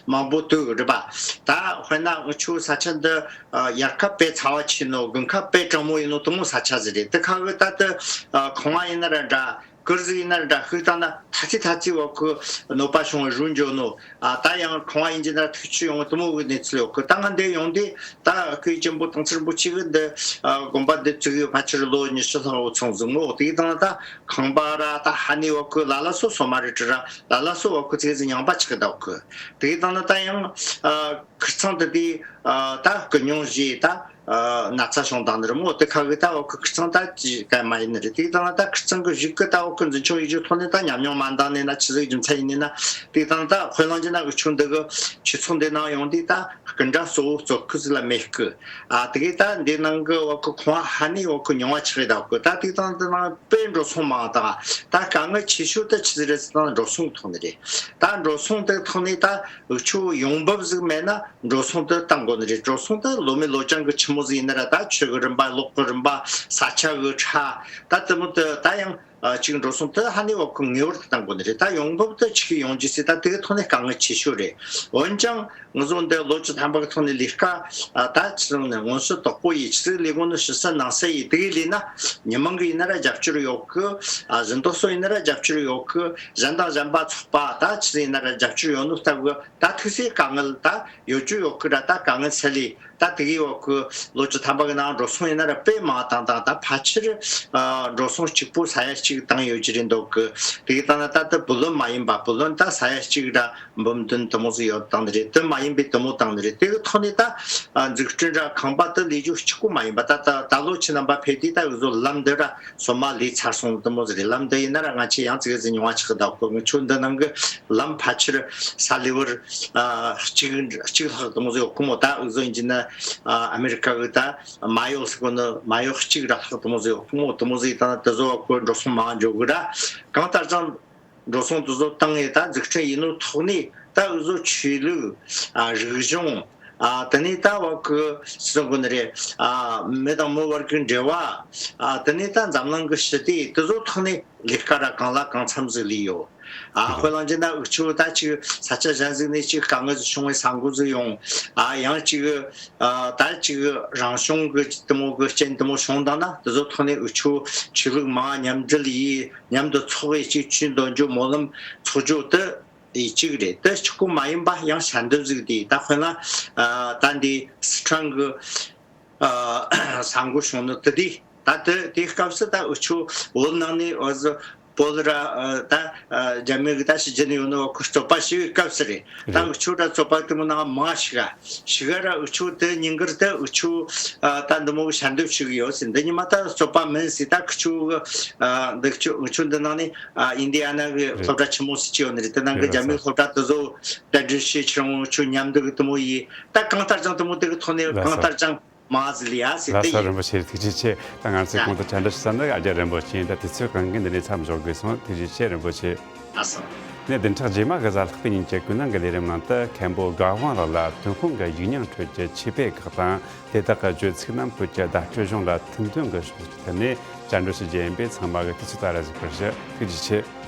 མང་པོ་འདུག་རེད་པ། ད་དཔེར་ན་ང་ཆོ་ས་ཆ་འདི་ཨ་ཡར་ཁ་དཔེ་ཚ་བ་ཆེ་ནོ། དགུན་ཁ་དཔེ་གྲང་མོ་ཡིན་ནོ་དེ་མོ་ས་ཆ་ཟིག་རེད། དེ་ཁ་གི་ད་དེ་ཨ་ཁང་བ་ཡིན་ན་ར་འདྲ། གུར་ཟིག་ཡིན་ན་ར་འདྲ། ཤུགས་བཏང་ན་ཐ་ཚི་ཐ་ཚི་བ་ཁུ་གནོད་པ་བྱུང་བ་རུ་འགྱོ་ནོ། ཨ་ད་ཡང་ཁང་བ་ཡིན་གྱི་ན་ཐུག་ཆུ་ཡོང་བ་དེ་མོ་གི་གནས་ཚུལ་ཡོད་གི། ད་ང་འདི་ཡོང་དུས་ད་སྐུའི་གཅེན་པོ་དང་ཚེ་རིང་པོ་ཆེ་གི་འདི་ཨ་དགོན་པ་འདི་བཙུགས་ཡོད་ཕལ་ཆེར་ལོ་ཉི་ཤུ་ལྷག་ཡོད་སོང་ཟིག་མོ། དེ་དང་ད་ཁང་པ་ར་ད་ཧ་ནི་བ་ཁུ་ལ་ལ་སོ་སོ་མ་རེད་དྲི་ར། ལ་ལ་སོ་བ་ཁུ་ཚེ་ཟིག་ཉང་པ་ཆགས་གི་ད་བ་ཁུ། དེ་དང་ད་ཡང་ཨ་ཁིར་ཚང་དེ་དེ་ཨ་ད་སྐུ་སྙུང་བཞེས་ད་ཨ་ན་ཚ་བྱུང་བཏང་ནི་རེད་མོ། དེ་ཁ་གི་ད་བ་ཁུ་ཁིར་ཚང་ད་ཅི་ག་མ་ཡིན་ནི་རེད། དེ་དང་ད་ཁིར་ཚང་གི་གཞུག་གི་ད་བ་ཁུ་འཛིན་སྐྱོང་ཡེད་རྒྱུ་ཐོག་ནས་ད་ཉམས་མྱོང་མ་འདང་ནི་ན་ཆི་ཟིག་རྒྱུ་མཚན་ཡིན་ནི་ན། དེ་དང་ད་དཔེ་བླངས་ཀྱི་ན་འུ་ཆོ་འདི་གི་ཆོས་ཚོགས་འདི་ནང་ཡོང་དུས་ད་སྐུ་འདྲ་གཙོ་བོ་གཙོ་ཁུ་ཟིག་ལ་མེད་གི། ཨ་དེ་གི་ད་འདི་ནང་གི་བ་ཁུ་ཁང་བ་ཧ་ནི་བ་ཁུ་ཉུང་བ་ཆགས་ཡི་ད་བ་ཁུ། ད་དེ་དང་དེ་ནང་དཔེ་འགྲོ་སོང་མང་ད་ད་དཀའ་ངལ་ཆེ་ཤོས་ད་ཆི་ཟིག་རེད་ཟེར་ན་འགྲོ་སོང་ཐོག་ནས་རེད། ད་འགྲོ་སོང་དེ་ཐོག་ནས་ད་འུ་ཆོ་ཡོང་འབབ་ཟིག་མེད་ན་འགྲོ་སོང་དེ་བཏང་དགོས་ནི་རེད། འགྲོ་སོང་དེ་ལོ་མེད་ལོ་རྐྱང་གི་ཆུ་ མོ་ཟིག་ཡིན་ན་ར་ད་ཆོས་གི་རིམ་པ། ལོག་གི་རིམ་པ། ས་ཆ་གི་ཆ། ད་དེ་མོ་དེ་ད་ཡང་ཨ་ཅིག་འགྲོ་སོང་དེ་ཧ་ནི་བ་ཁོ་ངེས་པར་དུ་གཏང་དགོས་ནི་རེད། ད་ཡོང་འབབ་དེ་ཆི་གི་ཡོང་རྒྱུ་ཟེར། ད་དེ་གི་ཐོག་ནས་དཀའ་ངལ་ཆེ་ཤོས་རེད། འོན་ཀྱང་ང་ཚོ་འདི་ལོ་བཅུ་ཐམ་པ་གི་ཐོག་ནས་ལས་ཀ་ཨ་ད་ཆི་ཟེར་ནས་མངོན་གསལ་དོད་པོ་ཡིས་ཆི་ཟིག་ལས་དགོས་ནི་ཕྱི་གསལ་ནང་གསལ་ཡིས་དེ་གི་ལས་ན་མི་མང་གི་ཡིན་ན་ར་རྒྱབ་སྐྱོར་ཡོད་གི། ཨ་གཞན་དོ་སོ་ཡིན་ན་ར་རྒྱབ་སྐྱོར་ཡོད་གི། གཞན་དང་གཞན་པ་ཚོགས་པ་ད་ཆི་ཟིག་ཡིན་ན་ར་རྒྱབ་སྐྱོར་ཡོད་ནོ་ལྟ་བུ། ད་ཐུགས་སྲས་དཀའ་ངལ་ད་ཡོད་རྒྱུ་ཡོད་གི་ར། ད་དཀའ་ངལ་སེལ་ལས་ད་དེ་གི་བ་ཁོ་ལོ་བཅུ་ཐམ་པ་གི་ནང་འགྲོ་སོང་ཡིན་ན་ར་དཔེ་མང་བཏང་བཏང་། ད་ཕལ་ཆེར་ཨ་འགྲོ་སོང་གཅིག་པོ་ས་ཡ་གཅིག་བཏང་ཡོད་ཀྱི་རེད་འདུག་གི། དེ་གི་ལྟ་ན་ད་ད་བུ་ལོན་མ་ཡིན་པ། བུ་ལོན་ད་ས་ཡ་གཅིག་ར་འབུམ་བདུན་དེ་མོ་ཟིག་ཡོད་བཏང་ནི་རེད། དེ་མ་ཡིན་པའི་དེ་མོ་བཏང་ནི་རེད། དེ་གི་ཐོག་ནས་ད་ཨ་འཛུགས་སྐྲུན་ར་ཁང་པ་དེ་ལས་རྒྱུ་གཅིག་པོ་མ་ཡིན་པ། ད་ད་ད་ལོ་ཁྱེད་རྣམ་པ་ཕེབས་དུས་ད་འུ་ཚོ་ལམ་འདི་ར་སོ་མ་ལས་ཚར་སོང་དེ་མོ་ཟིག་རེད། ལམ་འདི་ཡིན་ན་ར་ང་ཆེ་ཡང་ཙི་གེ་ཟིག་མྱོང་བ་ཆགས་གི། ད་ཁོ་ངི་ཆོ་འདི་ནང་གི་ལམ་ཕལ་ཆེར་ས་ལེ་བར་ཨ་གཅིག་གཅིག་ལྷག་དེ་མོ་ཟིག་ཡོད་གི་མོ། ད་འུ་ཚོ་ཡིན་གྱི་ན་ཨ་ཨ་མེ་རི་ཀ་གི་ད་མ་ཡོག་ཟེར་གོ་ནི་མ་ཡོག་གཅིག་ར་ལྷག་དེ་མོ་ཟིག་ཡོད་གི་མོ། དེ་མོ་ཟིག་ད་དེ་ཚོ་བ་ཁོ་འགྲོ་སོང་མང་འཇོག་གི་ར། གང་ལྟར་ཀྱང་འགྲོ་སོང་དེ་ཚོ་བཏང་ངེ་ད་འཛུགས་སྐྲུན་ཡིན་ནོ་ཐོག་ནས་ད་འུ་ཚོ་ཆོས་ལུགས་ཨ་རིག་གཞུང་ཨ་དེ་ནས་ད་བ་ཁོ་ཟེར་གོ་ནི་རེད། ཨ་མི་དང་མི་བར་གི་འབྲེལ་བ། ཨ་དེ་ནས་ད་འཛམ་གླིང་གི་ཞི་བདེ་དེ་ཚོ་ཐོག་ནས་ལས་ཀ་ར་གང་ལ་གང་འཚམ་ཟིག་ལས་ཡོད། ཨ་དཔེ་བླངས་ཀྱི་ན་འུ་ཆོ་ད་ཅིག་ས་ཆ་གཞན་ཟིག་ནས་ཅིག་དཀའ་ངལ་ཟིག་བྱུང་བའི་ས་འགུལ་ཟིག་ཡོང་། ཨ་ཡང་ཅིག་ཨ་ད་ཅིག་རང་བྱུང་གི་དེ་མོ་གི་རྐྱེན་དེ་མོ་བྱུང་བཏང་ན་དེ་ཚོ་ཐོག་ནས་འུ་ཆོ་ཆོས་ལུགས་མང་མཉམ་འབྲེལ་ཡིས་མཉམ་དུ་ཚོགས་ཡས་ཅིག་ཆོས་འདོན་རྒྱུ་སྨོན་ལམ་ཚོགས་རྒྱུ་དེ་ཡིས་གཅིག་རེད། དེ་གཅིག་པོ་མ་ཡིན་པ་ཡང་ཞལ་འདེབས་ཟིག་དེ་ད་དཔེར་ན་ཨ་ད་འདི་སི་ཁྲོན་གི་ཨ་ས་འགུལ་བྱུང་ནི་དེ་དེ་ད་དེ་དེའི་སྐབས་སུ་ད་འུ་ཆོ་བོད་ནང་ནས་འུ་ཟོ་བོད་ར་ཨ་ད་ཨ་རྒྱ་མི་གི་ད་ཞི་ཅིན་ཡོད་ནོ་བ་ཁོ་རྩོད་པ་བྱེད་པའི་སྐབས་སུ་རེད། ད་རེད། འུ་ཆོ་ར་རྩོད་པ་དེ་མོ་ནང་མ་ཞིག་ག་ཞིག་ག་ར་འུ་ཆོ་དེ་ཉིན་དཀར་དེ་འུ་ཆོ་ཨ་ད་འདི་མོ་གི་ཞལ་འདེབས་ཞུ་གི་ཡོད་ཟེར། འདི་ཉི་མ་ད་རྩོད་པ་མིན་ཟེར། ད་ཁི་ཆོ་གི་ཨ་འདི་ཁི་ཆོ་འུ་ཆོ་འདི་ནང་ནས་ཨ་ཨིན་ཌི་ཡ་ན་གི་རེད། སློབ་གྲྭ་ཆེན་མོ་ཟེར་གྱི་ཡོད་ནི་རེད། དེ་ནང་གི་རེད་རྒྱ་མིའི་ལགས་སོ། སློབ་གྲྭ་དེ་ཚོ་གྲ་སྒྲིག་བྱེད་ཆི་རུང་འུ་ཆོ་མཉམ་འདུག་གི་དེ་མོ་ཡིས། ད་གང་ལྟར་ཀྱང་དེ་མོ་དེ་གི་ཐོག་ནས་ལགས་གང་སོ། ལྟར་ཀྱང་མ་ཟི་ལི་ཡ་ཟེར་ལགས་དེ་སོ། ཡིན། རིན་པོ་ཆེ་ཐུགས་རྗེ་ཆེ། ད་ང་ཚོས་ཡ། གོང་དུ་བཅར་འདྲི་ཞུ་ས་ནི་ཨ་ཅག་རིན་པོ་ཆེ་ཡིན། ད་དུས་ཚོད་གང་གི་འདི་ནས་མཚམས་འཇོག་དགོས་སོང་། ཐུགས་རྗེ་ཆེ་རིན་པོ་ཆེ། ལགས་སོ། ནས་བདུན་ཕྲག་རྗེས་མ་གི་གཟའ་ལྷག་པའི་ཉིན་གྱི་ཀུན་གླེང་གི་ལས་རིམ་ནང་དུ་མཁན་པོ་དགའ་དབང་ལགས་ལ་ཐོན་ཁུངས་ཀྱི་ཡིག་རྙིང་ཁྲོད་ཀྱི་ཆོས་དཔེ་ཁག་དང་དེ་དག་གི་བརྗོད་ཚིག་རྣམས་བོད་ཀྱི་བརྡ་སྤྲོད་གཞུང་ལ་ཐུགས་འདོན་གྱི་ཕྱོགས་ཀྱི་ཐད་ནས་བཅར་འདྲི་ཞུ་རྒྱུ་ཡིན་པས་ཚང་མ་གི་དུས་ཚོད་ད་ར་གཟིགས་པར་ཞུ། ཐུགས་རྗེ་ཆེ།